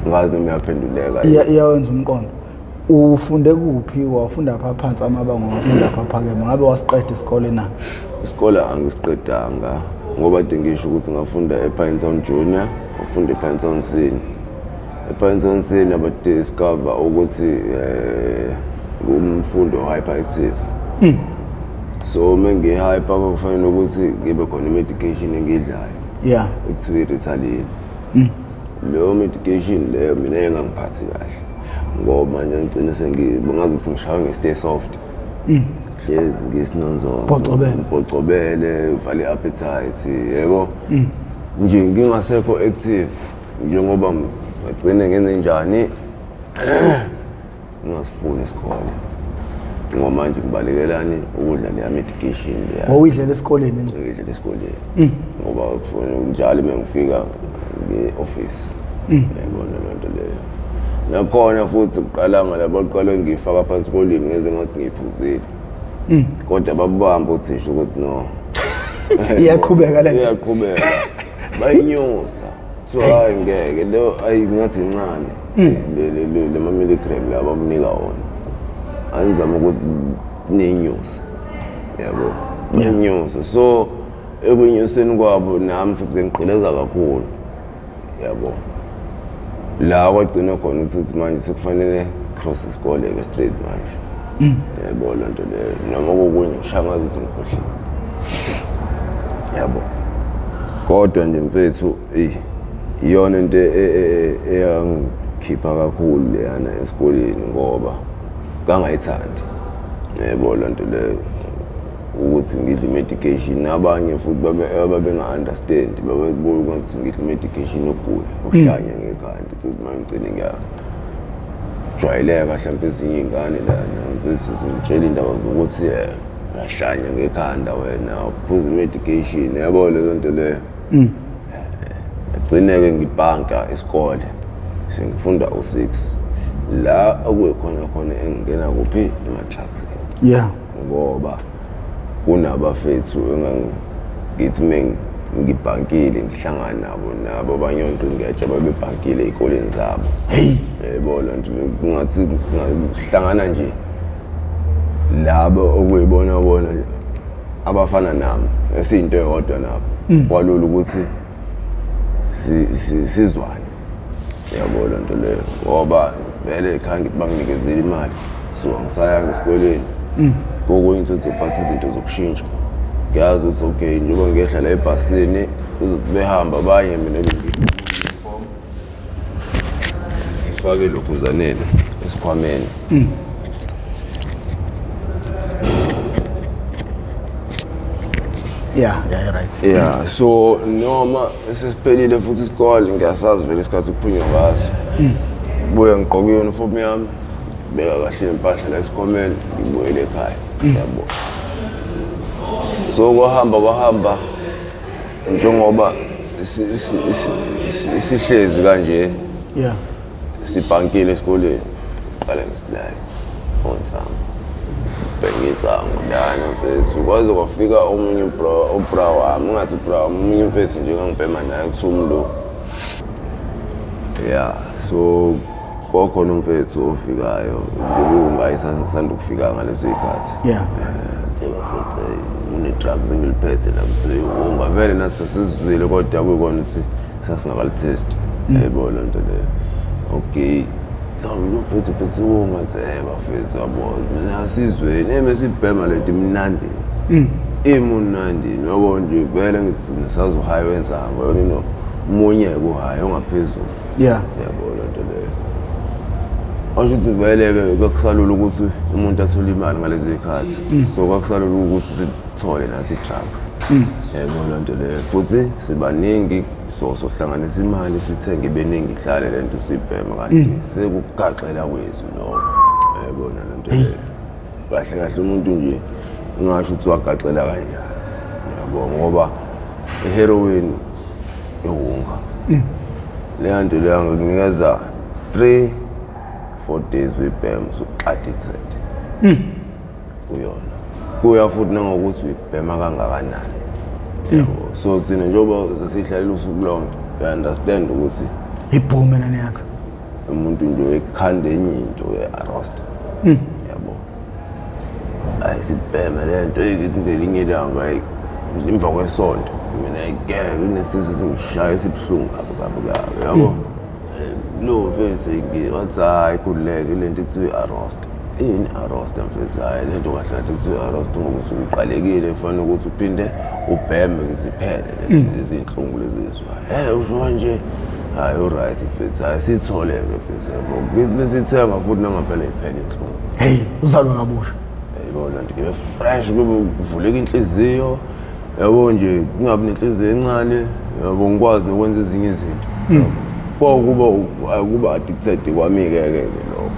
Ngazi noma iyaphenduleka. Iyawenza umqondo. Ufunde kuphi? Wafunda pha phansi amabanga, wafunda pha phakeme? Ngabe wasiqeda isikole na? Isikole angisiqedanga ngoba kade ngisho ukuthi ngafunda ePinetown Junior, ngafunda ePinetown Senior. ePinetown Senior badiscover ukuthi ngumfundo hyperactive. So mengi-hyper kufanele ukuthi ngibe khona i-medication engiyidlayo. Yeah. Ekuthiwa i-Ritalin. Leyo medication leyo mina engangiphathi kahle ngoba manje ngigcine sengibangazi ukuthi ngishawe nge-stay soft. Hlezi ngisinonzonzo. Bhocobele. Bhocobele, uvale i-appetite, yebo. Nje ngingasekho active njengoba ngagcine ngenze njani ngingasifuni isikole. Ngoba manje ngibalekelani ukudla leya medication leya. Wawuyidlela esikoleni nje? Ngidlela esikoleni. Ngoba kufuna njalo uma ngifika nge-office. Yayibona loo nto leyo. Nakhona futhi kuqalanga labo baqala ngiyifaka phansi kolimi ngenze ngathi ngiyiphuzile. Kodwa babamba uthisha ukuthi no. Iyaqhubeka le nto. Iyaqhubeka. Bayinyusa. So hayi ngeke leyo ayi ngathi incane. Le le milligram laba bakunika wona. Anizama ukuthi niyinyuse. Yabo. Bayinyusa. So ekunyuseni kwabo nami futhi ngigqileza kakhulu. Yabo. La kwagcina khona ukuthi manje sekufanele cross isikole ke straight manje. Yabo lento leyo noma kokunye ngishaya ngazi ukuthi ngikhohliwe. Yabo. Kodwa nje mfethu iyona into eyangikhipha kakhulu leyana esikoleni ngoba ngangayithandi. Yebo lento leyo ukuthi ngidle medication nabanye futhi babenga-understand babebona ukuthi ngidle medication yokugula ukuhlanya ngekhanda ukuthi manje ngigcine ngiyajwayeleka mhlawumbe ezinye iy'ngane lana mfethu zingitshela iy'ndaba zokuthi uyahlanya ngekhanda wena uphuza i-medication yabo leyo nto leyo. Ngagcine-ke ngibhanka isikole sengifunda u-6 la okuyikhona khona engingena kuphi ema-drugs. Yeah. Ngoba kunabafethu engangithi ngibhankile ngihlangana nabo nabo abanye onqingetshe babebhankile ey'koleni zabo. Hey. Yebo loo nto kungathi ngihlangana nje labo okuyibona bona abafana nami esiyinto eyodwa nabo. Kwalula ukuthi sizwane. Yabo loo nto leyo ngoba vele ekhaya ngithi banginikezile imali so angisayanga esikoleni. Kokunye ukuthi uzophatha izinto zokushintsha. Ngiyazi ukuthi okay njengoba ngehla la ebhasini kuzothi behamba abanye mina ngifake lokhuzaneni esikhwameni. Yeah, yeah, right. Yeah, so noma sesiphelile futhi isikole ngiyasazi vele isikhathi kuphunywa ngaso. Buye ngigqoke i-uniform yami, beka kahle impahla la esikhwameni, ngibuyele ekhaya. Yabo. So kwahamba njengoba sihlezi kanje. Yeah. Sibhankile esikoleni, siqale ngesilayi onsangu. Bhengisango lana mfethu kwaze kwafika omunye ubra wami, ungathi ubra wami, omunye mfethu nje engangibhema naye kuthiwa umlungu. Yeah, so kwakhona umfethu ofikayo njengoba ukufika ngaleso sikhathi. Yeah. Bafethu une-drugs engiliphethe la kuthiwa unga vele nathi sasizwile kodwa kuyikona ukuthi sasingakalitest. Yebo loo nto leyo. Okay. Lo mfethu uphethe ungathi bafethu yabo mina asizweni emesibhema lento imnandi. Imunandi yabo nje vele ngithi sazohaya wensango yona ino munye kuhaya ongaphezulu. Yeah. Yabo lento leyo. Asho ukuthi vele ke kwakusalula ukuthi umuntu athole imali ngalezo zikhathi. So kwakusalula ukuthi sithole nathi drugs. Yabo lento leyo futhi sibaningi so sohlanganisa imali sithenge beningi ihlale lento sibhema kanti sekugaxela kwethu lokho. Yabona lento leyo. Kahle kahle umuntu nje ungasho ukuthi wagaxela kanjani. Yabo ngoba iheroin iwunga. Leyo nto leyo ngikunikeza 3-4 days uyibhema so addicted. Kuyona kuya futhi nangokuthi uyibhema kangakanani, yabo. So thina njengoba sesihlalela usuku lonke, you understand ukuthi ibhume nani yakho. Umuntu nje ekhanda enye into ye-arrosta, yabo. Hayi, sibheme le nto ngelinye ilanga, hayi, emva kwesonto mina ngeke kunesisu singishaya esibuhlungu kabi kabi kabi, yabo. Lo mfethu wathi, "Hayi, khululeke, le nto kuthiwa i-arrosta." Yini i-arrosta, mfethu? Hhayi, le nto kahle kahle kuthiwa i-arrosta ngoba usuke uqalekile, kufanele ukuthi uphinde ubheme ziphele lezi iy'nhlungu lezi ezizwayo. Usho kanje? Hhayi, u-right mfethu, hhayi, siyithole-ke mfethu, yabo. Besithenga futhi nangampela iphele inhlungu. Hey, uzalwe kabusha. Yayibona nto ngibe fresh, kube kuvuleka inhliziyo, yabo nje, kungabi nenhliziyo encane, yabo, ngikwazi nokwenza ezinye izinto. Kwakuba ukuba addicted kwami-ke ke ke lokho,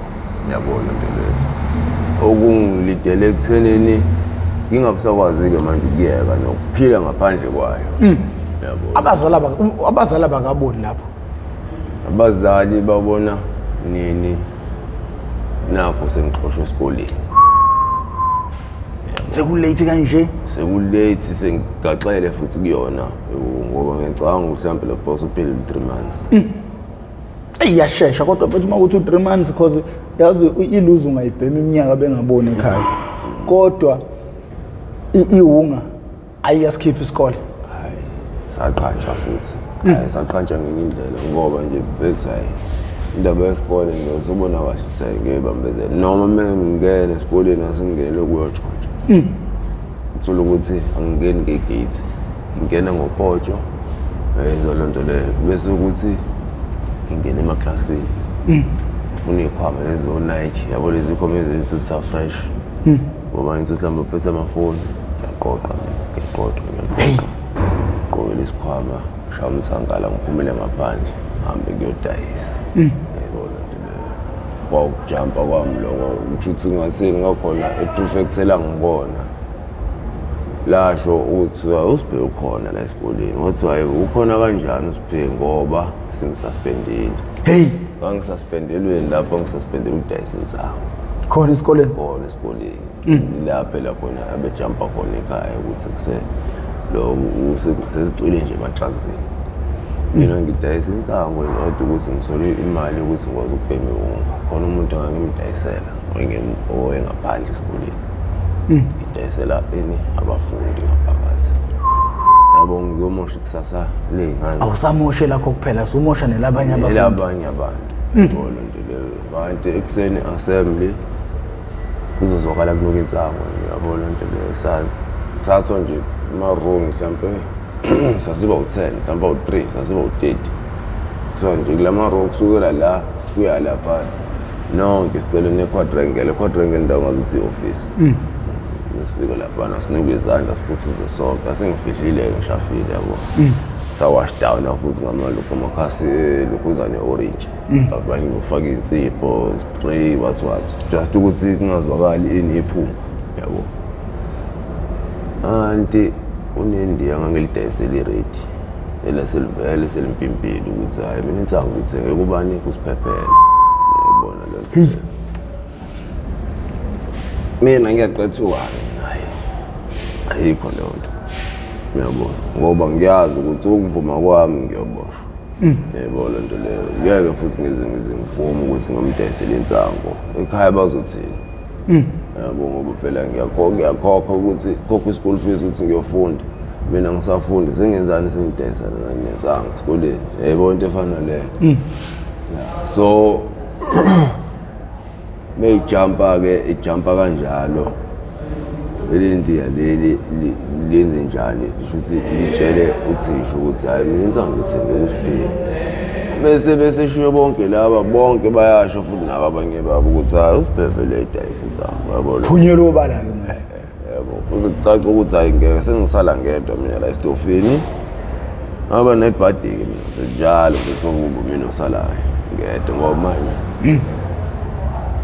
yabona nto leyo okungilidele ekuthenini ngingabusakwazi-ke manje ukuyeka nokuphila ngaphandle kwayo, yabo. Abazali abakaboni lapho? Abazali babona nini? Nakho sengixoshwe esikoleni. Seku-late kanje? Seku-late, sengigaxele futhi kuyona, ngoba ngiyacabanga ukuthi mhlawumbe lapho usuphelile 3 months. Eyi, iyashesha kodwa futhi uma kuthi u-3 months, cause yazi iluze ungayibhema iminyaka bengaboni ekhaya, kodwa iwunga ayiyasikhipha isikole. Hayi, saqantsha futhi, hayi, saqantsha ngenye indlela, ngoba nje bethi hayi, indaba yesikole nje uzobona kahle ukuthi hayi, ngeke bambezele noma uma ngingena esikoleni asengingenele kuyotshontsha. Uthola ukuthi angingeni nge-gate, ngingena ngopotsho, yayizwa loo nto leyo, bese ukuthi ngingena emaklasini ngifuna iy'khwama lezi o-Nike, yabo, lezi khwama ezethu zisa-fresh, ngoba ngithi mhlawumbe uphethe amafoni. Ngiyaqoqa mina, ngiyaqoqa, ngiyaqoqa, gqokela isikhwama, shaya umthangala, ngiphumele ngaphandle, ngihambe ngiyodayisa, yayibona nto leyo. Kwawukujampa kwami lokho, kusho ukuthi ngaseni ngakhona e-prefect elangibona lasho ukuthi uSiphe ukhona la esikoleni. Wathi, "Hayi, ukhona kanjani uSiphe ngoba simsuspendile?" Hey! Ngangisuspendelweni lapho, ngisuspendele ukudayisa insangu. Khona esikoleni? Khona esikoleni lapho la khona abejampa khona ekhaya ukuthi kuse lo sezicwile nje ema-drugsini. Mina ngidayisa insangu in order ukuthi ngithole imali yokuthi ngikwazi ukubhema iwunga. Khona umuntu engangimdayisela owayengaphandle esikoleni, ngidayisela ini abafundi ngaphakathi, yabo, ngiyomosha ikusasa ley'ngane. Awusamoshe lakho kuphela, sumosha nelabanye abafundi. Elabanye abantu, yabo nto leyo. Kanti ekuseni assembly kuzozwakala kunuka insango nje, yabo loo nto leyo. Sathathwa nje ama-room, mhlampe sasiba u-10, mhlampe awu-3, sasiba u-30. Kuthiwa nje kula ma-row kusukela la kuya lapha nonke sicele ne-quadrangle. E-quadrangle indawo ngazuthi i-office. Nesifika laphana sinuke izandla, siphuthuze sonke, asengifihlile-ke, ngishafile, yabo. Sa-wash down futhi ngamalokhu amakhasi lokhuzane orange, abanye bafaka iy'nsipho, spray, what what, just ukuthi kungazwakali ini iphunga, yabo. Anti unendiya ngangelidayisela iredi elaselivele selimpimpile ukuthi hhayi, mina insangu ngithenge kubani? Kusiphephela, yayibona le nto. Mina ngiyaqethuka-ke mina, hhayi, ayikho leyo nto, uyabona, ngoba ngiyazi ukuthi ukuvuma kwami ngiyoboshwa, yayibona le nto leyo. Ngeke futhi ngize ngivume ukuthi ngimdayisele insango, ekhaya bazothini, yabo, ngoba phela ngiyakhokha ukuthi khokha i-school fees ukuthi ngiyofunda. Mina ngisafundi, sengenzani sengidayisana nensango esikoleni? Yayibona into efana naleyo. Yeah, so meyijampa-ke ijampa kanjalo leli ndiya leli lenze njani, lisho ukuthi litshele uthisha ukuthi hhayi, mina insango ngithenge kuSiphiwe, bese beseshiwe bonke laba, bonke bayasho futhi nabo abanye babo ukuthi hhayi, uSibheve le idayisa insango, yabo. Phunyelwe obala-ke manje. Yabo, kuze kucace ukuthi hhayi, ngeke sengisala ngedwa mina la esitofini, ngaba nebhadi-ke mina njalo nje sokuba mina osalayo ngedwa, ngoba manje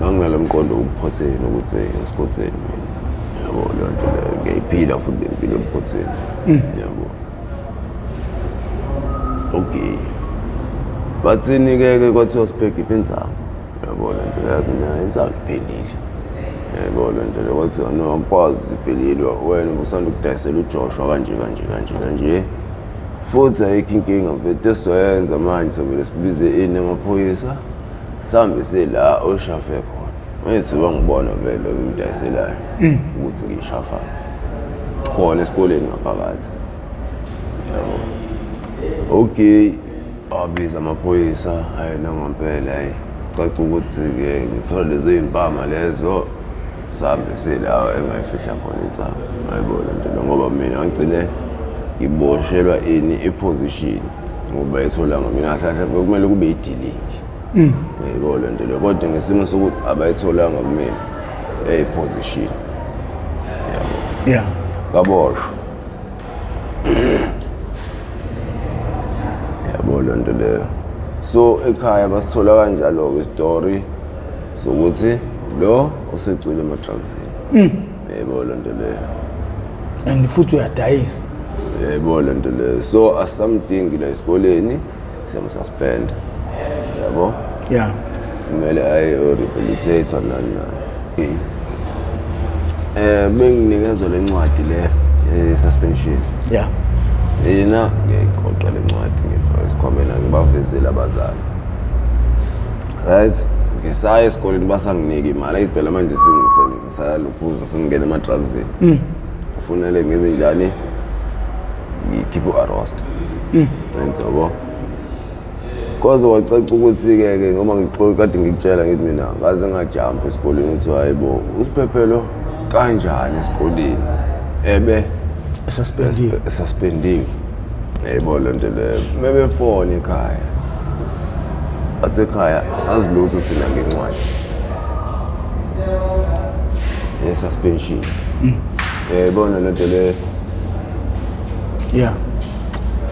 nganginalo mqondo wokuphotheni ukuthi ngisiphotheni mina, yabo, leyo nto leyo ngiyayiphila futhi le mpilo yobuphotheni, yabo. Okay, bathini-ke ke? Kwathiwa sibheke iphi insango, yabo, le nto leyo. Mina insango iphelile, Yebo le nto le kwathiwa no akukwazi zibhililwa wena ubusanda ukudayisela uJoshua kanje kanje kanje kanje. Futhi ayikho inkinga mfethu esizoyenza manje sobele sibize ini amaphoyisa sihambe sila oshafe khona. Ngithi wangibona vele ngidayiselayo ukuthi ngishafa khona esikoleni ngaphakathi. Yabo. Okay, wabiza amaphoyisa, hayi nangampela hayi. Caca ukuthi-ke ngithola lezo iy'mpama lezo sihambe sila engayifihla khona insangu. Ngayibona nto le ngoba mina ngigcine ngiboshelwa ini i-position ngoba etholanga mina kahle kahle bekumele kube idilingi. Ngiyibona le nto le kodwa ngesimo sokuthi abayitholanga kumina eyi-position. Yabo. Yeah. Ngaboshwa. Yabo le nto leyo. So ekhaya basithola kanjalo-ke isitori sokuthi lo usegcwele ema-drugsini. Yebo le nto leyo. And futhi uyadayisa. Yebo le nto leyo. So asamdingi la esikoleni siyamsuspend. Yabo? Yeah. Kumele aye o-rehabilitate nani nani. Benginikezwa le ncwadi le suspension. Yeah. Mina ngiyayiqoqa le ncwadi ngifaka esikhwameni ngibavezele abazali. Right? Ngisaya esikoleni basanginika imali. Ayithi phela manje sengisaluphuza sengingena ema-drugsini. Kufanele ngenze njani? Ngikhiphe u-arrest. Enza yabo. Kwaze kwacaca ukuthi-ke ke ngoba kade ngikutshela ngithi mina ngaze ngajampa esikoleni ukuthi hayi bo usiphephelo kanjani esikoleni ebe Suspendiwe. Suspendiwe. Yebo le nto leyo. Bebefona ekhaya. Bathi ekhaya asazi lutho thina ngencwadi ye-suspension. Yayibona le nto leyo. Yeah.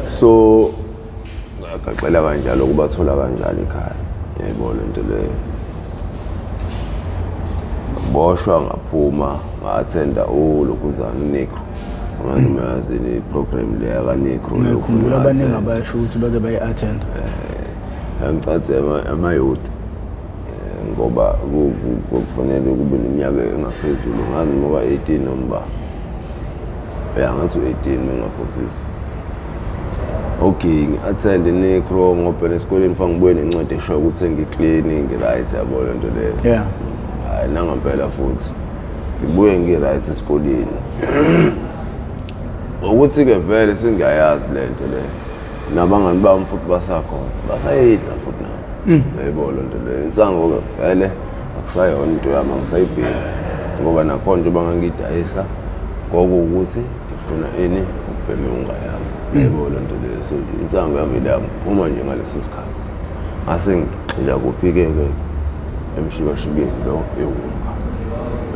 So ngagaxela kanjalo kubathola kanjalo ekhaya. Yayibona le nto leyo. Ngaboshwa ngaphuma nga-attenda ulokhuzana uNicro. Angazi noma yazini i-program le yakaNicro. Ngiyakhumbula abaningi abayasho ukuthi bake bayi-attend. Angicathi ama-youth ngoba kufanele kube neminyaka engaphezulu ngazi noma 18 noma ya ngathi u-18 mengaphosisi. Okay, ngi-attend i-Nicro ngoba phela esikoleni fanele ngibuye nencwadi eshoyo ukuthi sengi-clean ngi-right yabo le nto leyo. Yeah. Hhayi nangempela futhi ngibuye ngi-right esikoleni. Ukuthi-ke vele sengiyayazi le nto le. Nabangani bami futhi basakhona basayidla futhi nabo. Yebo le nto leyo. Insango-ke vele akusayona into yami angisayibheki ngoba nakhona njengoba ngangidayisa kwakuwukuthi ngifuna ini ukubhema iwunga yami. Yebo le nto leyo. So insango yami ile yangiphuma nje ngaleso sikhathi. Ngase ngigxila kuphi-ke ke emshikashikeni lo ewunga.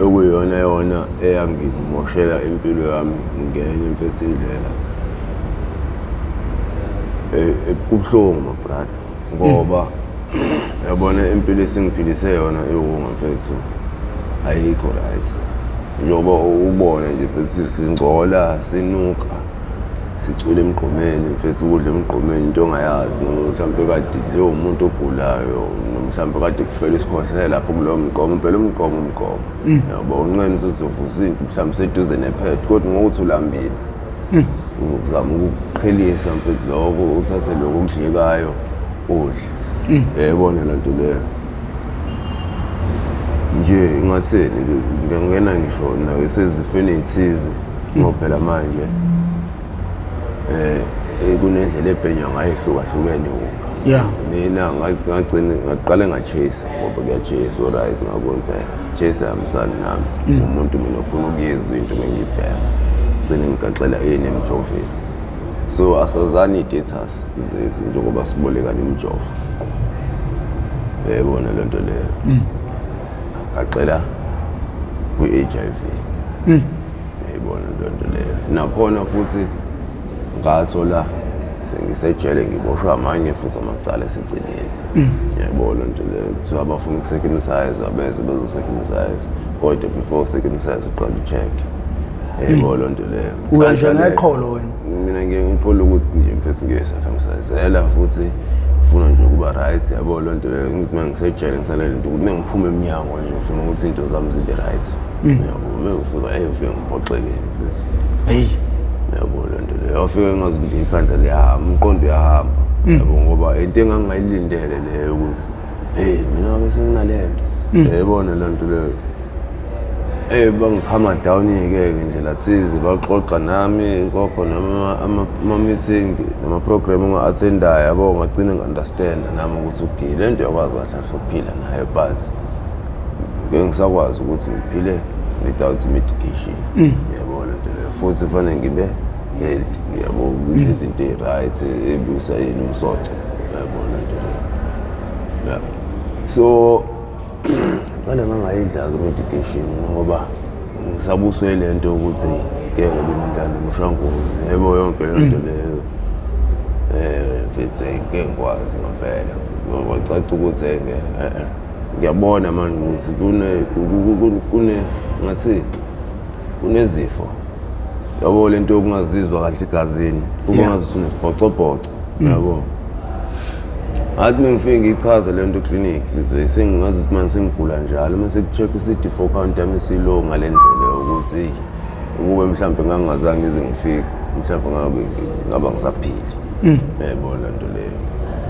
Okuyiyona yona eyangimoshela impilo yami ngenye mfethu indlela. Kubuhlungu my brother ngoba yabona impilo esingiphilise yona iwunga mfethu ayikho right. Njengoba ubona nje mfethu singcola sinuka sicwile emgqomeni mfethu ukudla emgqomeni into ongayazi noma mhlawumbe kade idliwe umuntu ogulayo noma mhlawumbe kade kufela isikhohlela lapho kulowo mgqomo phela umgqomo umgqomo yabo unqena ukuthi uzovusa into mhlawumbe seduze nephethe kodwa ngokuthi ulambile uzokuzama ukuqhelisa mfethu lokho uthathe lokho okudlekayo udle. Yayibona le nto leyo nje ingatheni ngingena ngisho nasezifeni ey'thize ngoba phela manje kunendlela ebhenywa ngayo ehlukahlukene iwunga. Yeah. Mina ngagcina ngaqale nga-chase ngoba kuya-chase alright ngabona ukuthi chase ayihambisani nami. Umuntu mina ufuna ukuyizwa into mengiyibhema. Gcine ngigaxela ini emjoveni. So asazani iy'status zethu njengoba sibolekana imijovo. Yayibona le nto leyo. Ngaxela kwi-HIV. Yayibona le nto leyo. Nakhona futhi ngathola sengisejele ngiboshwa amanye futhi amacala esigcineni. Yayibona le nto leyo. Kuthiwa abafuna uku-circumcise abeze bezo-circumcise. Kodwa before circumcise uqala u-check. Yayibona le nto leyo. Uya nje ngeqholo wena. Mina ngiye ngiqola ukuthi nje mfethu ngiyoyi-circumcisela futhi Ngifuna nje ukuba right, yabo loo nto leyo. Ngithi uma ngisejele ngisalele nto ukuthi uma ngiphuma emnyango nje ngifuna ukuthi into zami zibe right, yabo. Uma ngifika, eyi, ngifike ngiphoxekele mfethu. Hey. Yabo loo nto leyo, wafike ngazi nje ikhanda liyahamba, umqondo uyahamba, yabo, ngoba into engangingayilindele leyo ukuthi hey, mina ngabe senginale nto, yayibona loo nto leyo. Bangikhama down-ke ngendlela thize, baxoxa nami, kwakhona ama-meeting nama-program enga-attendayo, yabo. Ngagcina ngi-understanda nami ukuthi okay, le nto uyakwazi kahle kahle ukuphila nayo, but ngeke ngisakwazi ukuthi ngiphile without medication, yabo le nto leyo. Futhi kufanele ngibe healthy, yabo, ngidle izinto ey'right ebuyisa yini umsoco, yabo le nto leyo. Yeah. So ngale ngangayidla-ke i-medication ngoba ngisabuswe le nto ukuthi ngeke ngidlale umshanguzo, yebo, yonke le nto leyo. Mfethu, ngeke ngikwazi ngempela, kwacaca ukuthi ngiyabona manje ukuthi kune ngathi kunezifo, yabo, lento yokungazizwa kahle egazini, kube ngathi unesibhocobhoco, yabo. Ngathi uma ngifike ngiyichaza le nto eklinikhi, sengingazi ukuthi manje sengigula njalo, uma seku-check i-CD4 count yami isilo ngale ndlela yokuthi eyi, ukube mhlawumbe ngangingazange ngize ngifike, mhlawumbe ngabe ngaba ngisaphila, yayibona le nto leyo.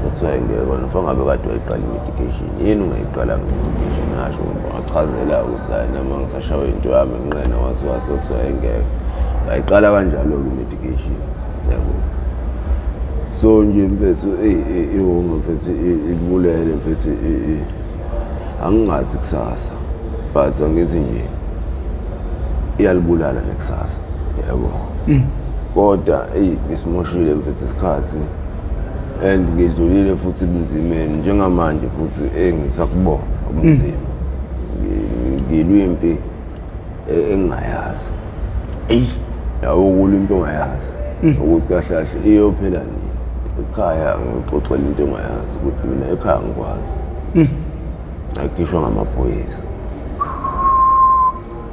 Kuthiwa ngeke kona ufanele ngabe kade wayiqala i-medication, yini ungayiqalanga i-medication? Ngasho, ngachazela ukuthi hhayi, nami ngisashawe into yami enqena, wathi wathi kuthiwa ngeke ngayiqala kanjalo-ke i-medication, yabo. So nje mfethu, eyi, iwunga mfethu ikubulele mfethu. Angingathi kusasa, but angithi nje iyalibulala nekusasa, yabo. Kodwa eyi, ngisimoshile mfethu isikhathi and ngidlulile futhi ebunzimeni njengamanje futhi engisakubona ubunzima. Ngilwa impi engingayazi. Eyi. Yabo, kulwa into ongayazi ukuthi kahle kahle iyophela nini. Ekhaya ngixoxela into ongayazi ukuthi mina ekhaya ngikwazi ngakhishwa ngamaphoyisa.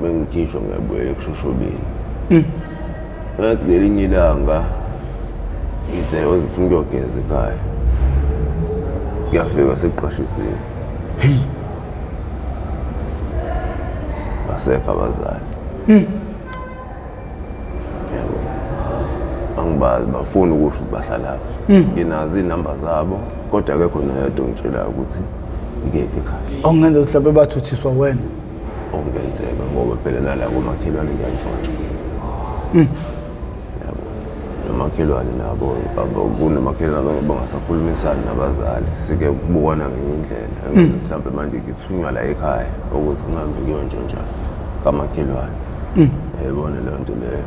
Bengikhishwa ngiyabuyela ekushoshobeni. Ngathi ngelinye ilanga ngithe ngifuna ukuyogeza ekhaya, kuyafika sekuqashisiwe. Hey. Basekho abazali, yabo, angibazi, bafuna ukusho ukuthi bahlalaphi. Nginazo iy'namba zabo, kodwa akekho noyedwa ongitshelayo ukuthi ikephi ekhaya. Okungenza ukuthi mhlawumbe bathuthiswa wena. Okungenzeka, ngoba phela nala komakhelwane ngiyantshontsha, yabo, nomakhelwane nabo kunomakhelwane bangasakhulumisani nabazali, sike kubukwana ngenye indlela. Engathi mhlawumbe manje ngithunywa la ekhaya ukuthi ngihambe ngiyontshontsha kamakhelwane, yayibona leyo nto leyo.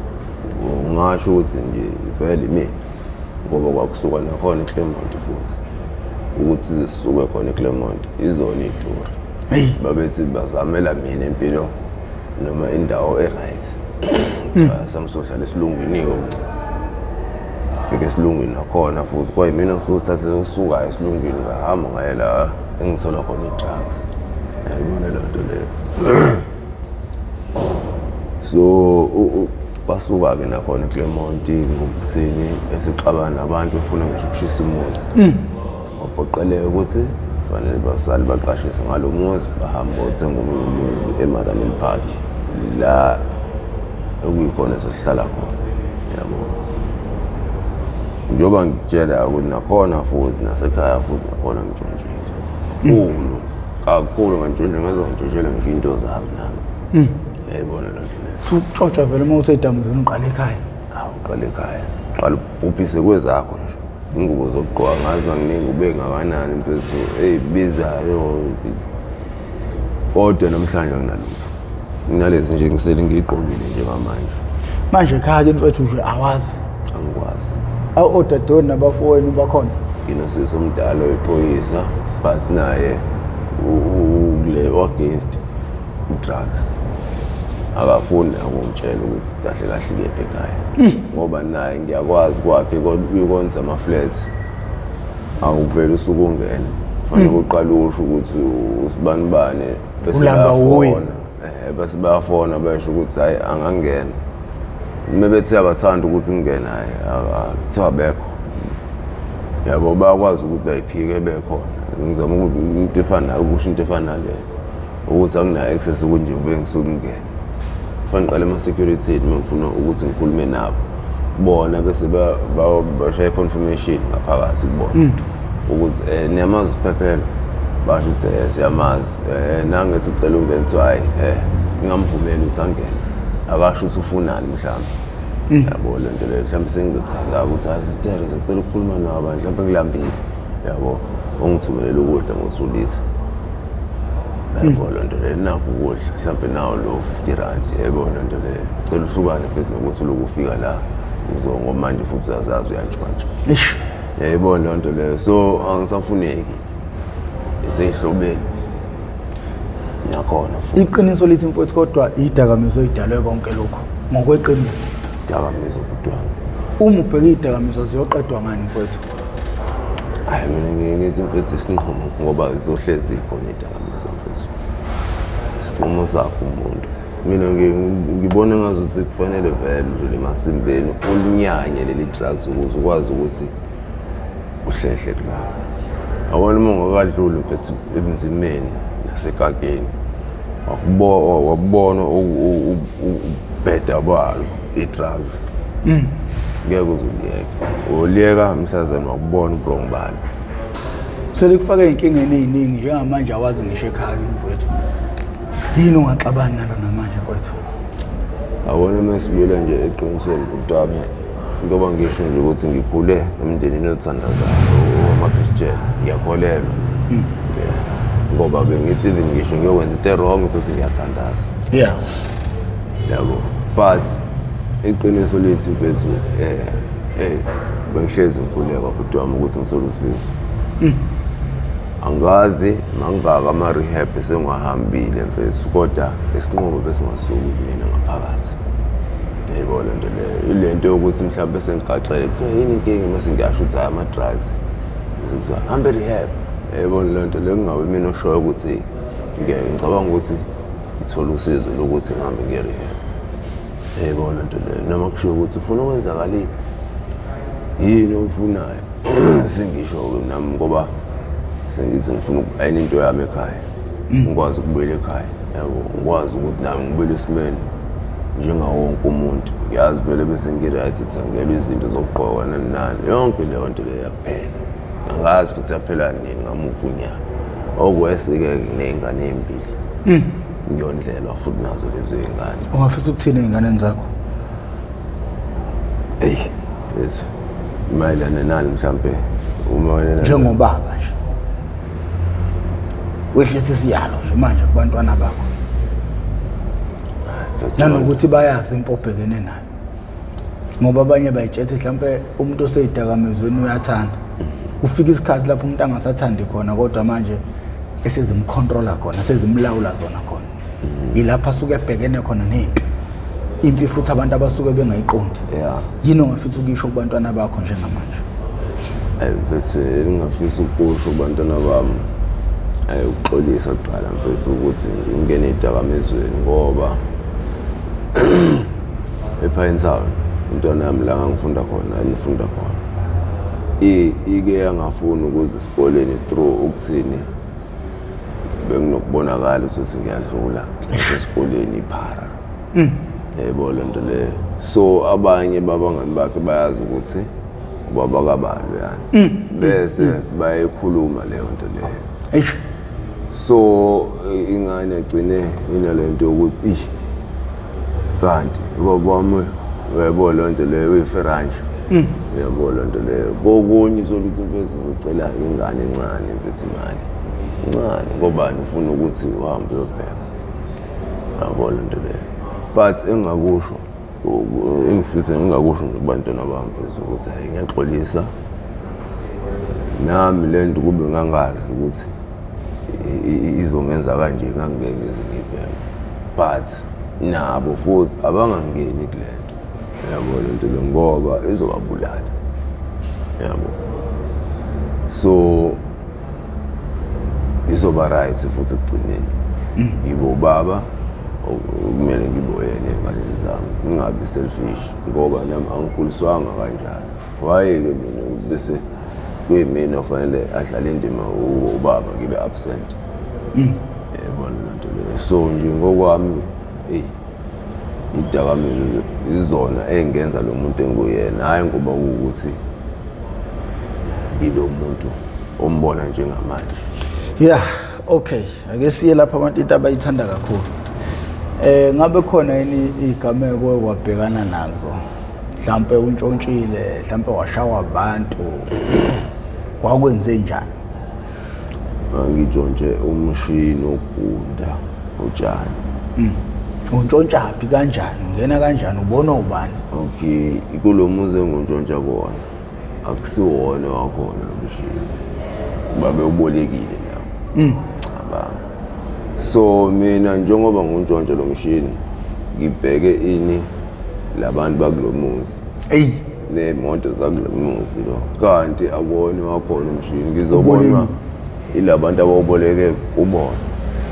Ungasho ukuthi nje vele imina, ngoba kwakusuka nakhona eClermont futhi ukuthi sisuke khona eClermont izona iy'tori. Hey. Babethi bazamela mina impilo noma indawo e-right. Cha, samsohlala esilungwini-ke, fika esilungwini nakhona futhi kwayimina ngisuthathe usuka esilungwini, ngahamba ngaye la engithola khona i-drugs, yayibona leyo nto leyo. So basuka-ke nakhona eClermont ngokuseni esixabana nabantu befuna ngisho ukushisa umuzi, waphoqeleka ukuthi fanele basale baqashise ngalo muzi, bahambe bothenga omunye umuzi eMaramel Park la okuyikhona sesihlala khona, yabo. Njengoba ngikutshela ukuthi nakhona futhi nasekhaya futhi nakhona ngitshontshile kakhulu kakhulu, ngantshontshe ngaze ngantshontshela ngisho into zami nami, yayibona loo nto leyo. Utshotshwa vele uma useyidamuzini, uqala ekhaya. Hawu, uqala ekhaya, uqala ubhubhise kwezakho nje ingubo zokugqoka, ngazi anginengubo engakanani mfethu eyibizayo, kodwa namhlanje anginalutho, nginalezi nje ngisele ngiyigqokile njengamanje. Manje ekhaya-ke mfethu nje awazi? Angikwazi. Odadewenu nabafowenu bakhona? Nginosisi omdala oyiphoyisa, but naye kule against drugs, akafuni akungitshela ukuthi kahle kahle kephi ekhaya, ngoba naye ngiyakwazi kwakhe kuyikwenza ama-flats, awuvele usuke ungene, fanele uqale usho ukuthi usibani bani, bese Ulamba wuye. bayafona. Bese bayafona besho ukuthi hayi, angangena. Uma bethe abathanda ukuthi ngingene, hayi, kuthiwa bekho. Yabo, bayakwazi ukuthi bayiphike bekhona. Ngizama into efana ukusho into efana naleyo, ukuthi anginayo access ukuthi nje ngivuke ngisuke ngingene. Kufanele ngiqale ema-security uma ngifuna ukuthi ngikhulume nabo, bona bese bashaya i-confirmation ngaphakathi kubona ukuthi niyamazi uSiphephelo, basho ukuthi siyamazi, nangethi ucela ungene, kuthiwa hhayi, ningamvumeli ukuthi angene, akasho ukuthi ufunani mhlawumbe. Yabo le nto leyo, mhlawumbe sengizochaza ukuthi hayi sister, sicela ukukhuluma nabo, mhlawumbe ngilambile, yabo, ungithumelele ukudla ngo-2 litre, yabo le nto leyo, nakho ukudla mhlawumbe nawo lo 50 rand, yebo le nto leyo, cela uhlukane futhi nokuthi uloku ufika la ngoba manje futhi uyazazi uyantshontsha. Eish. Yayibona leyo nto leyo, so angisafuneki eseyihlobeni nakhona futhi. Iqiniso lithi mfowethu, kodwa idakamizwa idalwe konke lokho ngokweqiniso. Idakamizwa bhuti wami. Uma ubheka idakamizwa ziyoqedwa ngani mfowethu? Hayi, mina ngiye ngithi mfethu isinqumo, ngoba zizohlezi khona idakamizwa mfethu, isinqumo sakho umuntu. Mina ngibona ngazuthi kufanele vele udlule emasimbeni, ulinyanye leli drugs ukuze ukwazi ukuthi uhlehle kulona. Yabona, uma ungakadluli mfethu ebunzimeni nasekakeni, wakubona ubheda balo i-drugs, ngeke uze uliyeke. Uliyeka mhlazane wakubona ubu-wrong balo. Selikufake ey'nkingeni ey'ningi njengamanje, awazi ngisho ekhaya mfowethu. Yini ungaxabani nalo namanje mfowethu? Yabona, uma sibuyela nje eqinisweni bhuti wami, ngoba ngisho nje ukuthi ngikhule emndenini othandazayo wama-Christian, ngiyakholelwa. Yeah. Ngoba bengithi even ngisho ngiyokwenza into e-wrong, sothi ngiyathandaza. Yabo, but iqiniso lithi mfethu, bengihlezi ngikhuleka bhuti wami ukuthi ngithole usizo. Angazi mangaka ama-rehab esengiwahambile mfethu, kodwa isinqumo besingasuki kumina ngaphakathi. Yayibona le nto leyo, ile nto yokuthi mhlawumbe sengigaxele, kuthiwa yini inkinga, mase ngiyasho ukuthi hhayi, ama-drugs, bese kuthiwa hambe rehab. Yayibona le nto leyo, kungabi mina oshoyo ukuthi ngicabanga ukuthi ngithole usizo lokuthi ngihambe ngiye rehab. Yayibona le nto leyo, noma kushiwo ukuthi ufuna ukwenzakalini, yini oyifunayo, sengisho-ke nami ngoba sengithi ngifuna uku-ayina into yami ekhaya, ngikwazi ukubuyela ekhaya, yabo, ngikwazi ukuthi nami ngibuyele esimeni njengawo wonke umuntu. Ngiyazi vele bese ngi-right, thengelwa izinto zokugqoka nani nani, yonke leyo nto leyo yaphela. Angazi futhi yaphela nini, ngamuphi unyaka. Okwesi-ke nginey'ngane ey'mbili, ngiyondlelwa futhi nazo lezo y'ngane. Ungafisa ukuthini ey'nganeni zakho? Eyi mfethu, mayelana nani mhlampe uma Njengobaba nje, wehlisa isiyalo nje manje kubantwana bakho, nanokuthi bayazi impi obhekene nayo, ngoba abanye bayitshethe mhlampe umuntu oseyidakamizweni uyathanda, kufika isikhathi lapho umuntu angasathandi khona, kodwa manje esezimcontrola khona, sezimlawula zona khona, yilapho asuke ebhekene khona nempi, impi futhi abantu abasuke bengayiqondi. Yini ongafisa ukuyisho kubantwana bakho njengamanje? Mfethu, engingafisa ukusho kubantwana bami, ukuxolisa kuqala mfethu ukuthi ngingene ey'dakamizweni, ngoba ePinetown intwana yami la ngangifunda khona, engifunda khona, ike yangafuni ukuza esikoleni through ukuthini, benginokubonakala ukuthi ngiyadlula esikoleni iphara, yebo le nto leyo. So abanye babangani bakhe bayazi ukuthi ubaba kabalo yani, bese bayayikhuluma leyo nto leyo. Eish. So ingane igcine inalento yokuthi ish, kanti ubaba wami, uyayibona leyo nto leyo, uyiferanje, uyabona leyo nto leyo. Kokunye uthole ukuthi mfethu uzocela ingane encane mfethu imali encane, ngobani ufuna ukuthi uhambe uyobhema, yabo le nto leyo. But engingakusho, engifisa ngingakusho nje kubantwana bami mfethu, ukuthi hayi, ngiyaxolisa nami le nto, kube ngangazi ukuthi izongenza kanje, ngangeke ngize ngibheme. But nabo futhi abangangeni kule nto, yabo le nto le, ngoba izobabulala, yabo. So izoba right futhi ekugcineni, ngibe ubaba okumele ngibe uyena ey'nganeni zami, ngingabi selfish, ngoba nami angikhuliswanga kanjalo. Waye-ke mina bese Kuyimina ofanele adlale indima ubaba, ngibe absent. Yebona lento leyo. So nje ngokwami, eyi, idakamizwa izona engenza lo muntu enguyena, hhayi ngoba kuwukuthi ngilo muntu ombona njengamanje. Yeah, okay. Ake siye lapha abantu into abayithanda kakhulu. Ngabe khona yini igameko okwabhekana nazo? Mhlambe untshontshile, mhlambe washawa abantu. Kwakwenze njani? Ngitshontshe umshini wokugunda utshani. Untshontsha phi kanjani? Ungena kanjani? Ubona ubani? Okay, kulo muzi enguntshontsha kuwona akusiwona wakhona lo mshini, babe ubolekile nawo. Cabanga. So mina njengoba nguntshontsha lo mshini, ngibheke ini labantu bakulo muzi. Ey, Ney'moto zakulo muzi lo, kanti akuwona wakhona umshini, ngizobonwa ilabantu abawuboleke kubona.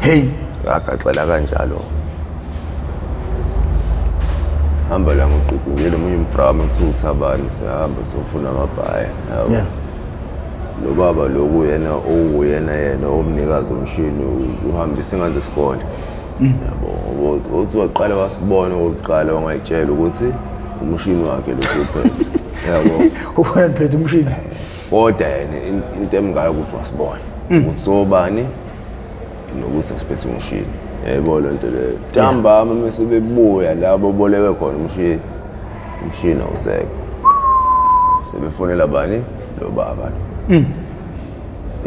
Hey, ngagaxela kanjalo. Hamba la ngigqugquzela omunye umbrama kuthiwa uthabani, siyahamba siyofuna amabhaya. Yabo. Lo baba lo kuyena owuyena yena omnikazi womshini, uhambisa ingane zesikole. Yabo, uthi waqala wasibona okokuqala wangayitshela ukuthi umshini wakhe lo uphethe. Yabo. Ubona niphethe umshini. Kodwa yena into emngaka ukuthi wasibona. Ukuthi sobani nokuthi asiphethe umshini. Yebo lo nto leyo. Ntambama mase bebuya labo boleke khona umshini. Umshini awusekho. Sebefonela bani? Lo baba lo.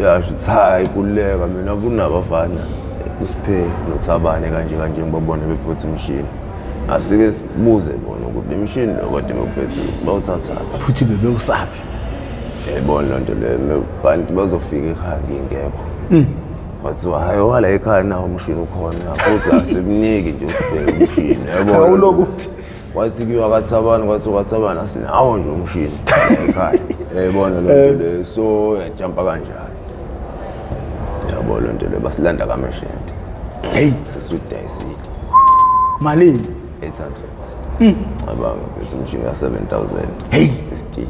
Yasho ukuthi hayi kuleka mina kunabafana usiphe noThabane kanje kanje ngibabone bephethe umshini. Asike sibuze bona ukuthi le mshini lo kade bewuphethe bawuthathaphi. Futhi bebewusaphi. Yayibona loo nto leyo, kanti bazofika ekhaya ngingekho. Kwathiwa hayi wala ekhaya nawo umshini ukhona futhi asimniki nje usibheke umshini. Yayibona. Awulokuthi. Kwathi kuyiwa kaThabane, kwathiwa kaThabane asinawo nje umshini ekhaya. Yayibona loo nto leyo, so yajampa kanjalo. Yabo loo nto leyo, basilanda kameshente. Hey, sesudayisile. Malini? 800. Cabanga mfethu, umshini ka-7000. Hey. Isitili.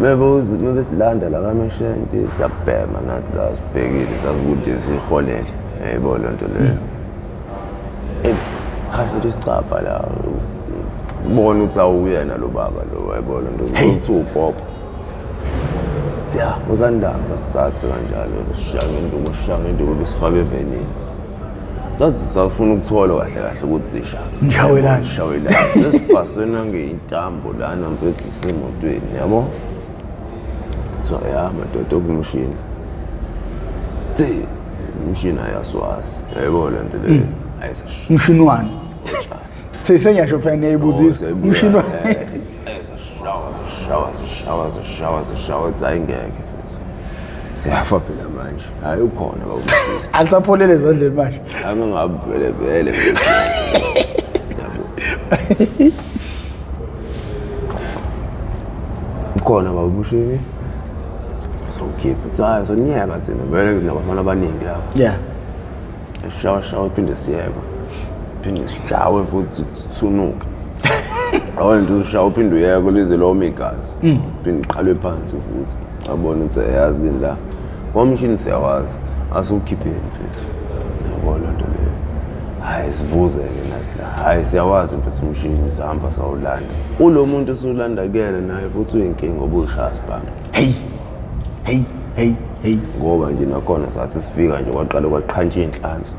Mebesilanda la kameshente, siyabhema nathi la sibhekile, sazi ukuthi siholele. Yayibona loo nto leyo. Khasha nje isicabha la. Ubona ukuthi awuyena lo baba lo, yayibona loo nto. Uthi upopo. Ya, uzandaba basithathe kanjalo, sishaya ngenduku, sishaya ngenduku besifake evenini. Sathi safuna ukuthola kahle kahle ukuthi sisha. Nishawelani? Nishawelani. Sesifaswe nangeyintambo lana mfethu semotweni, yabo? So ya madoda okumshini. Thi umshini ayaswazi. Yabo le nto leyo. Ayisasha. Umshini wani? Sesengiyasho phela niyayibuzisa. Umshini wani? Ayisashawa, sishawa, sishawa, sishawa, sishawa, hayi ngeke mfethu. Siyafa phela manje. Hayi ukhona baba. Alisapholele ezandleni manje. Angangabele vele. Yabo. Ukhona baba umshini. Sowukhipha. Uthi hayi soniyeka thina vele kunabafana abaningi lapha. Yeah. Shawa shawa phinde siyekwe. Phinde sishawe futhi sithunuke. Awona nje ushawa uphinde uyekwe lize lome igazi. Phinde iqalwe phansi futhi. Abona ukuthi yazi la. Ngomshini siyawazi. Asiwukhipheni mfethu. Yabona lento leyo. Hayi sivuze-ke nathi la. Hayi siyawazi mfethu umshini, sihamba sawulanda. Ulo muntu osulanda kuyena naye futhi uyinkinga ngoba uyishaya sibhamu. Hey. Hey, hey, hey. Ngoba nje nakhona sathi sifika nje kwaqala kwaqhantsha iy'nhlansi.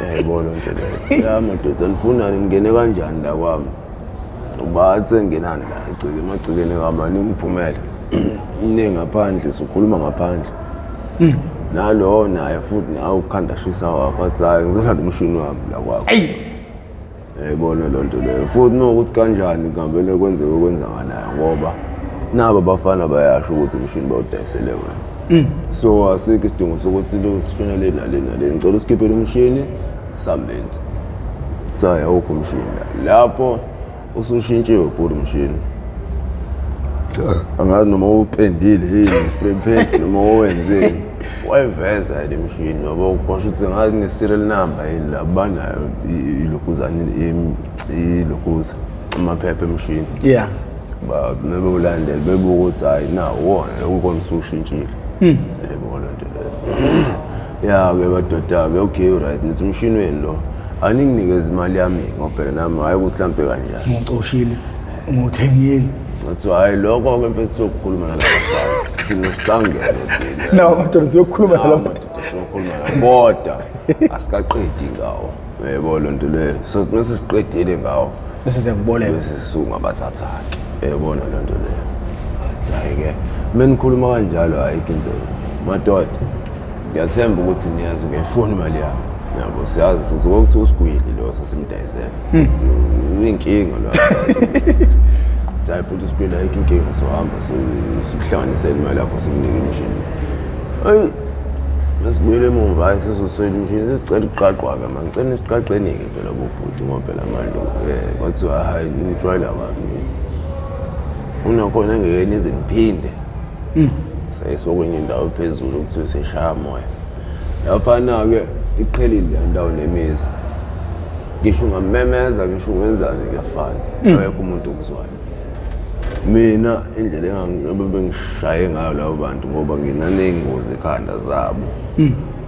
Yayibona nje leyo. Ya madoda nifunani ningene kanjani la kwami? Uba sengenani la egceke emagcekeni kwami ningiphumele. Nine ngaphandle sikhuluma ngaphandle. Nalowo naye futhi nawe ukhanda shisa wakho athi hayi ngizolanda umshini wami la kwakho. Hey. Yayibona loo nto leyo. Futhi nokuthi kanjani kuhambele kwenzeke okwenzakalayo ngoba nabo abafana bayasho ukuthi umshini bawudayisele wena. So asikho isidingo sokuthi lo sishone le nale nale. Ngicela usikhiphele umshini sambeni. Cha awukho umshini la. Lapho usushintshiwe bhuti umshini. Angazi noma upendile yini spray paint noma owenzeni. Wayiveza le mshini yabo kwasho ukuthi ngazi ne serial number yini la banayo ilokuzana ilokhuza amaphepha emshini. Yeah. Bebewulandela bebuka ukuthi hayi na wona lokhu kona usushintshile. Yebo lo nto leyo. Ya-ke madoda-ke, okay, right, nithi umshini wenu lo aninginikeze imali yami ngoba phela nami hhayi ukuthi hlampe kanjani. Ngiwucoshile, ngiwuthengile. Ngathi hhayi lokho-ke mfethu sokukhuluma nalabafana thina sisangene thina. Nawo madoda siyokhuluma nalabo madoda siyokhuluma nabo kodwa asikaqedi ngawo. Yebo lo nto leyo. So mase siqedile ngawo bese siyakuboleka. Bese sungabathatha-ke. Yebona lo nto leyo. Athi hhayi-ke uma nikhuluma kanjalo ayikho into. Madoda ngiyathemba ukuthi niyazi ngiyayifuna imali yami. Yabo siyazi futhi kokuthi usigwili lo sasimdayisela. Uyinkinga lo. Hayi bhuti usigwili ayikho inkinga sohamba sikuhlanganisele imali yakho sikunike imishini. Ayi masibuyele emuva hayi sizoswela imishini sesicela ukuqaqwa-ke manje ngicela nisiqaqeni-ke phela bobhuti ngoba phela manje kwathiwa hhayi nijwayela kabi nina. Funa khona ngeke nize niphinde. Sayiswa kwenye indawo phezulu kuthiwe seshaya moya. Laphana-ke iqhelile le ndawo nemizi. Ngisho ungamemeza ngisho ungenzani kuyafana. Akekho umuntu okuzwayo. Mina indlela engangishaye ngayo labo bantu ngoba nginaney'ngozi ekhanda zabo.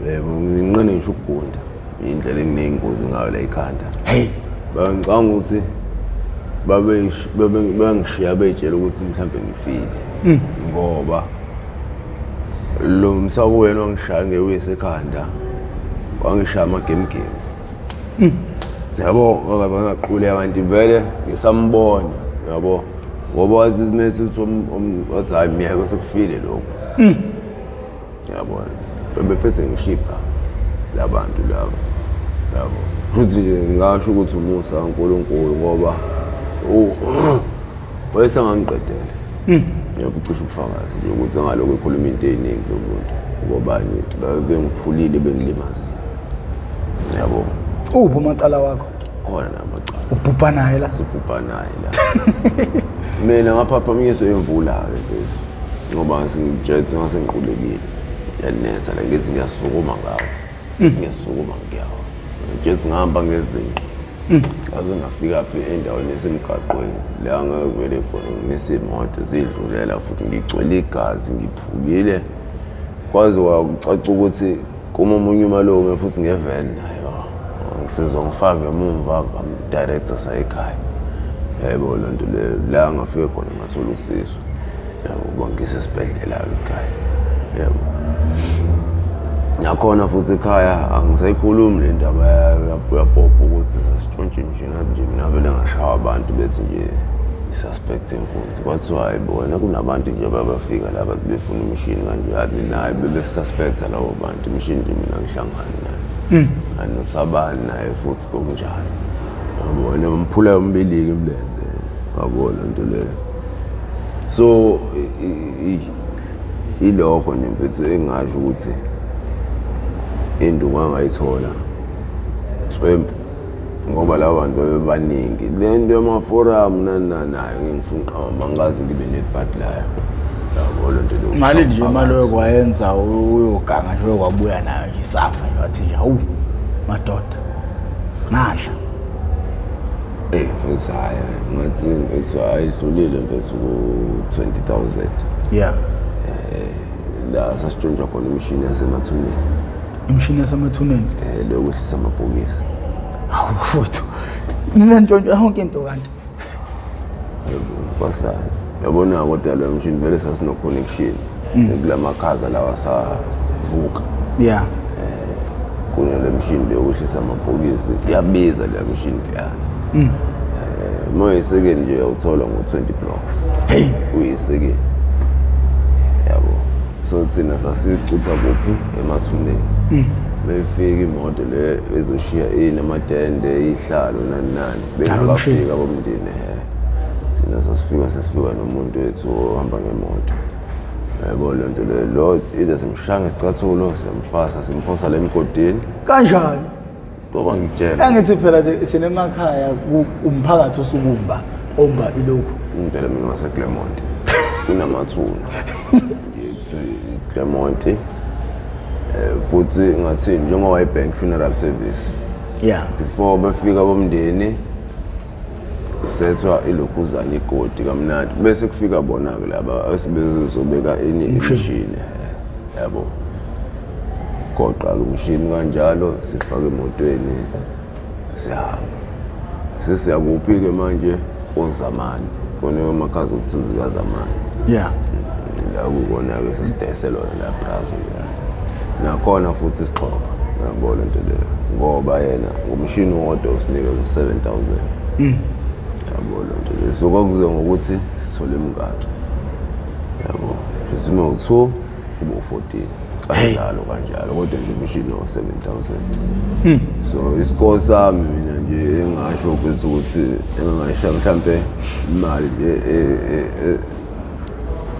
Yebo nginqene ngisho ukugunda indlela enginey'ngozi ngayo la ekhanda. Hey, bangicabanga ukuthi bangishiya bey'tshela ukuthi mhlampe ngifile. Ngoba lo msako wena wangishaya ngewisi ekhanda wangishaya amagame game. Yabo ngoba ngaquleka kanti vele ngisambona yabo ngoba wazi ukuthi wathi hayi miyeke sekufile lokhu. Yabo bebephethe ngishipha labantu laba. Yabo futhi nje ngingasho ukuthi umusa kaNkulunkulu ngoba wayesengangiqedela. Yabo ucishe ubufakazi nje ukuthi angalokhu ekhuluma into eyiningi lo muntu ngobani bengiphulile bengilimazile. Yabo. Uphi umacala wakho? Khona namacala. Ubhubha naye la? Sibhubha naye la. Mina ngaphaphamiswa imvula-ke mfethu ngoba ngitshela ngase ngiqulekile. Ngiyanetha la ngithi ngiyasukuma ngawo. Ngithi ngiyasukuma ngiyawa. Ngitshela ngihamba ngezinqa. Ngaze ngafika phi endaweni esemgaqweni la ngavele khona ngimisa imoto zidlulela futhi ngigcwele igazi ngiphukile. Kwaze kwacaca ukuthi kuma omunye umalume futhi ngeveni nayo. Ngisizwa ngifaka ngemumva ngamdirector sayekhaya. Yebo lo nto leyo la ngafika khona ngathola usizo. Yabo bangisa esibhedlela-ke ekhaya. Yebo. Nakhona futhi ekhaya angisayikhulumi le ndaba yapopo ukuthi sasitshontshe imishini ngathi nje mina vele ngashawa abantu bethi nje i-suspect enkunzi. Kwathiwa hayi bona kunabantu nje ababafika la bathi befuna imishini kanje yathi naye bebe-suspecta labo bantu imishini nje mina ngihlangani nayo. Anothabani naye futhi kokunjalo. Yabona bamphula yombili-ke imilenze. Yabona nto leyo. So ilokho nje mfethu engingasho ukuthi induku angayithola tswempu ngoba laba bantu bebebaningi. Le nto yamaforamu nani nani nayo ngeke ngifune uqamba angikaze ngibe nebhadi layo. Yabo le nto leyo. Imali nje imali oyokwayenza uyoganga nje uyokwabuya nayo nje isamba nje wathi nje hawu madoda ngadla. Mfethu hhayi ngathi mfethu hhayi idlulile mfethu ku-20,000. Yeah. La sasitshontsha khona imishini yasemathuneni. Imishini yasemathuneni? Leyo kwehlisa amabhokisi. Hawu mfowethu. Nina ntshontsha yonke into kanti. Kwasana. Yabona kodwa lo mshini vele sasino connection. Kulamakhaza lawa savuka. Yeah. Kunale mshini leyo kwehlisa amabhokisi. Iyabiza le mshini leyana. Moyisekeni nje uyawuthola ngo-20 blocks. Hey, uyisekeni. Yabo. So thina sasicutha kuphi emathuneni. Befika imoto le ezoshiya inamatende, ihlalo nani nani. Bengakafika abomndeni he. Thina sasifika sesifika nomuntu wethu ohamba ngemoto. Yabo le nto leyo lo either simshaya ngesicathulo siyamfasa simphosa la emgodini. Kanjani? Ngoba ngikutshela. Angithi phela sinemakhaya umphakathi osukumba omba ilokhu. Impela mina ngase Clermont. Kunamathuna. Clermont. Futhi ngathi njengoba ibank funeral service. Yeah. Before befika bomndeni Sethwa ilokhuzana igodi kamnandi, bese kufika bona-ke laba esebezobeka ini imishini, yabo. Goqa-ke umshini kanjalo, sifake emotweni, siyahamba. Sesiyakuphi-ke manje? KoZamani, kona amakhaza okuthiwa zikaZamani. La kukona-ke sesidayise lona la brazo la. Nakhona futhi isixhoba, yabo lento leyo, ngoba yena ngomshini wodwa usinika u-7,000. Yabo lento leyo. So kwakuze ngokuthi sithole imingaki. Yabo. Shuthi uma u-2 kube u-14. Kanjalo kanjalo, kodwa nje umshini o-7,000. So iscore sami mina nje engasho ukuthi engingayisha mhlampe imali nje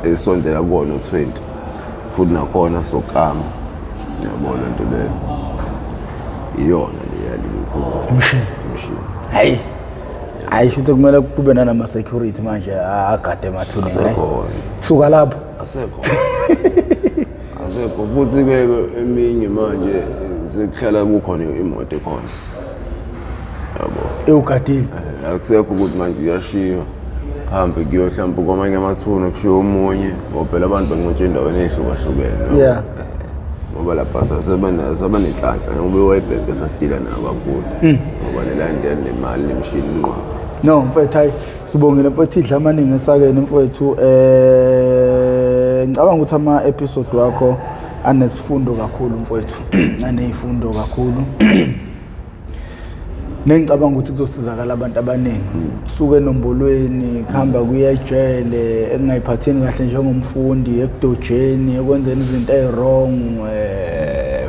esondela kuwona u-20, futhi nakhona sokama, yabo lento leyo, iyona le yalilokhu umshini. Hayi hayi, shuthi kumele kube nanama security manje agade emathuneni. Asekhona. Suka lapho. Asekho, asekho futhi-ke eminye manje sekuhlala kukhona imoto ekhona, yabo. Ewugadile. Akusekho ukuthi manje kuyashiywa hambe kuyo mhlawumbe kwamanye amathuna kushiwo omunye, ngoba phela abantu bancintsha endaweni ey'hlukahlukene. Ngoba lapha sabanenhlanhla ngoba iWybank sasidila nayo kakhulu, ngoba nelandela nemali nemishini inqwaba. No mfethu, hayi sibongile mfethu, idla amaningi esakeni mfethu. Ngicabanga ukuthi ama episode wakho anesifundo kakhulu mfethu, anezifundo kakhulu. Nengicabanga ukuthi kuzosizakala abantu abaningi. Suke enombolweni, kuhamba kuya ejele, ekungayiphathini kahle njengomfundi, ekudojeni, ekwenzeni izinto eziwrong,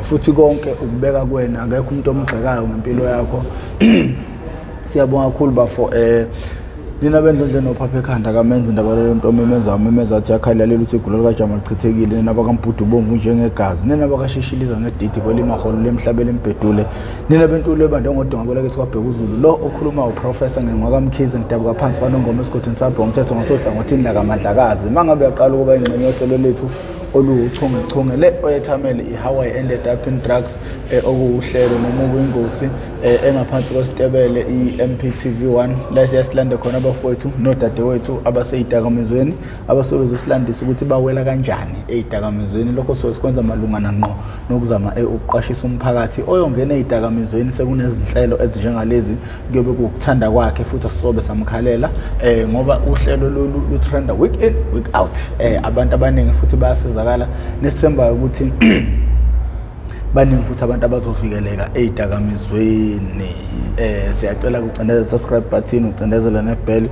futhi konke ukubeka kuwena, akekho umuntu omgxekayo ngempilo yakho. Siyabonga kakhulu bafo. Nina bendlondle nophapha ekhanda kamenza indaba leyo nto omemeza umemeza athi yakhalalela ukuthi igula likajama lichithekile. Nina bakaMbhudu bomvu njengegazi, nina bakashishiliza ngedidi kwelimaholo lemhlabeni embhedule, nina bentulo ebande ngodonga kwelakithi kwaBheka uZulu. Lo okhuluma uProfessor Ngengwakamkhize, ngidabuka phansi kwaNongoma esigodini sabho ngomthetho ngasohlangothini lakaMandlakazi. Mangabe uyaqala ukuba ingxenye yohlelo lethu oluwuchungechunge le oyethamele i-How I Ended Up in Drugs, okuwuhlelo noma okuyingosi engaphansi kwesitebele i-MPTV1, la siyasilande khona abafowethu nodadewethu abasey'dakamizweni abasuke bezosilandisa ukuthi bawela kanjani ey'dakamizweni. Lokho soke sikwenza malungana ngqo nokuzama ukuqwashisa umphakathi oyongena ey'dakamizweni. Sekunezinhlelo ezinjengalezi, kuyobe kuwukuthanda kwakhe futhi asisobe samkhalela, ngoba uhlelo lolu lutrenda week in week out. Abantu abaningi futhi bayasizakala, nesithembayo ukuthi baningi futhi abantu abazovikeleka ey'dakamizweni. Siyacela kucindezela subscribe button, ucindezela nebell,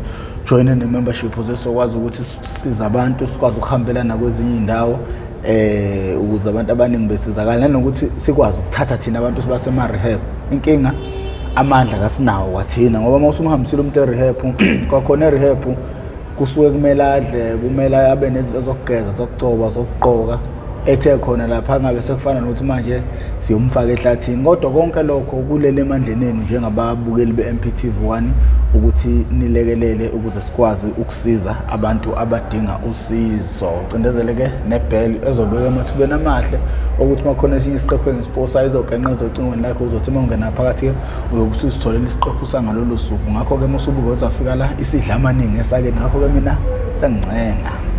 join ne-membership ukuze sizokwazi ukuthi sisize abantu, sikwazi ukuhambelana kwezinye iy'ndawo, ukuze abantu abaningi besizakala, nanokuthi sikwazi ukuthatha thina abantu sibasema-rehab. Inkinga amandla kasinawo kwathina, ngoba uma usumhambisile umuntu e-rehab, kwakhona e-rehab kusuke kumele adle, kumele abe nezinto zokugeza, zokugcoba, zokugqoka, ethe khona lapha ngabe sekufana nokuthi manje siyomfaka ehlathini. Kodwa konke lokho kulele emandleni enu njengababukeli be-MPTV1 ukuthi nilekelele ukuze sikwazi ukusiza abantu abadinga usizo. Cindezele-ke nebheli ezobeka emathubeni amahle ukuthi uma khona esinye isiqephu engisiposa izogenqa ezocingweni lakho, uzothi uma ungena phakathi-ke uyobe usuzitholela isiqephu sangalolo suku. Ngakho-ke uma usubuke uzafika la isidla amaningi esakeni. Ngakho-ke mina sengincenga.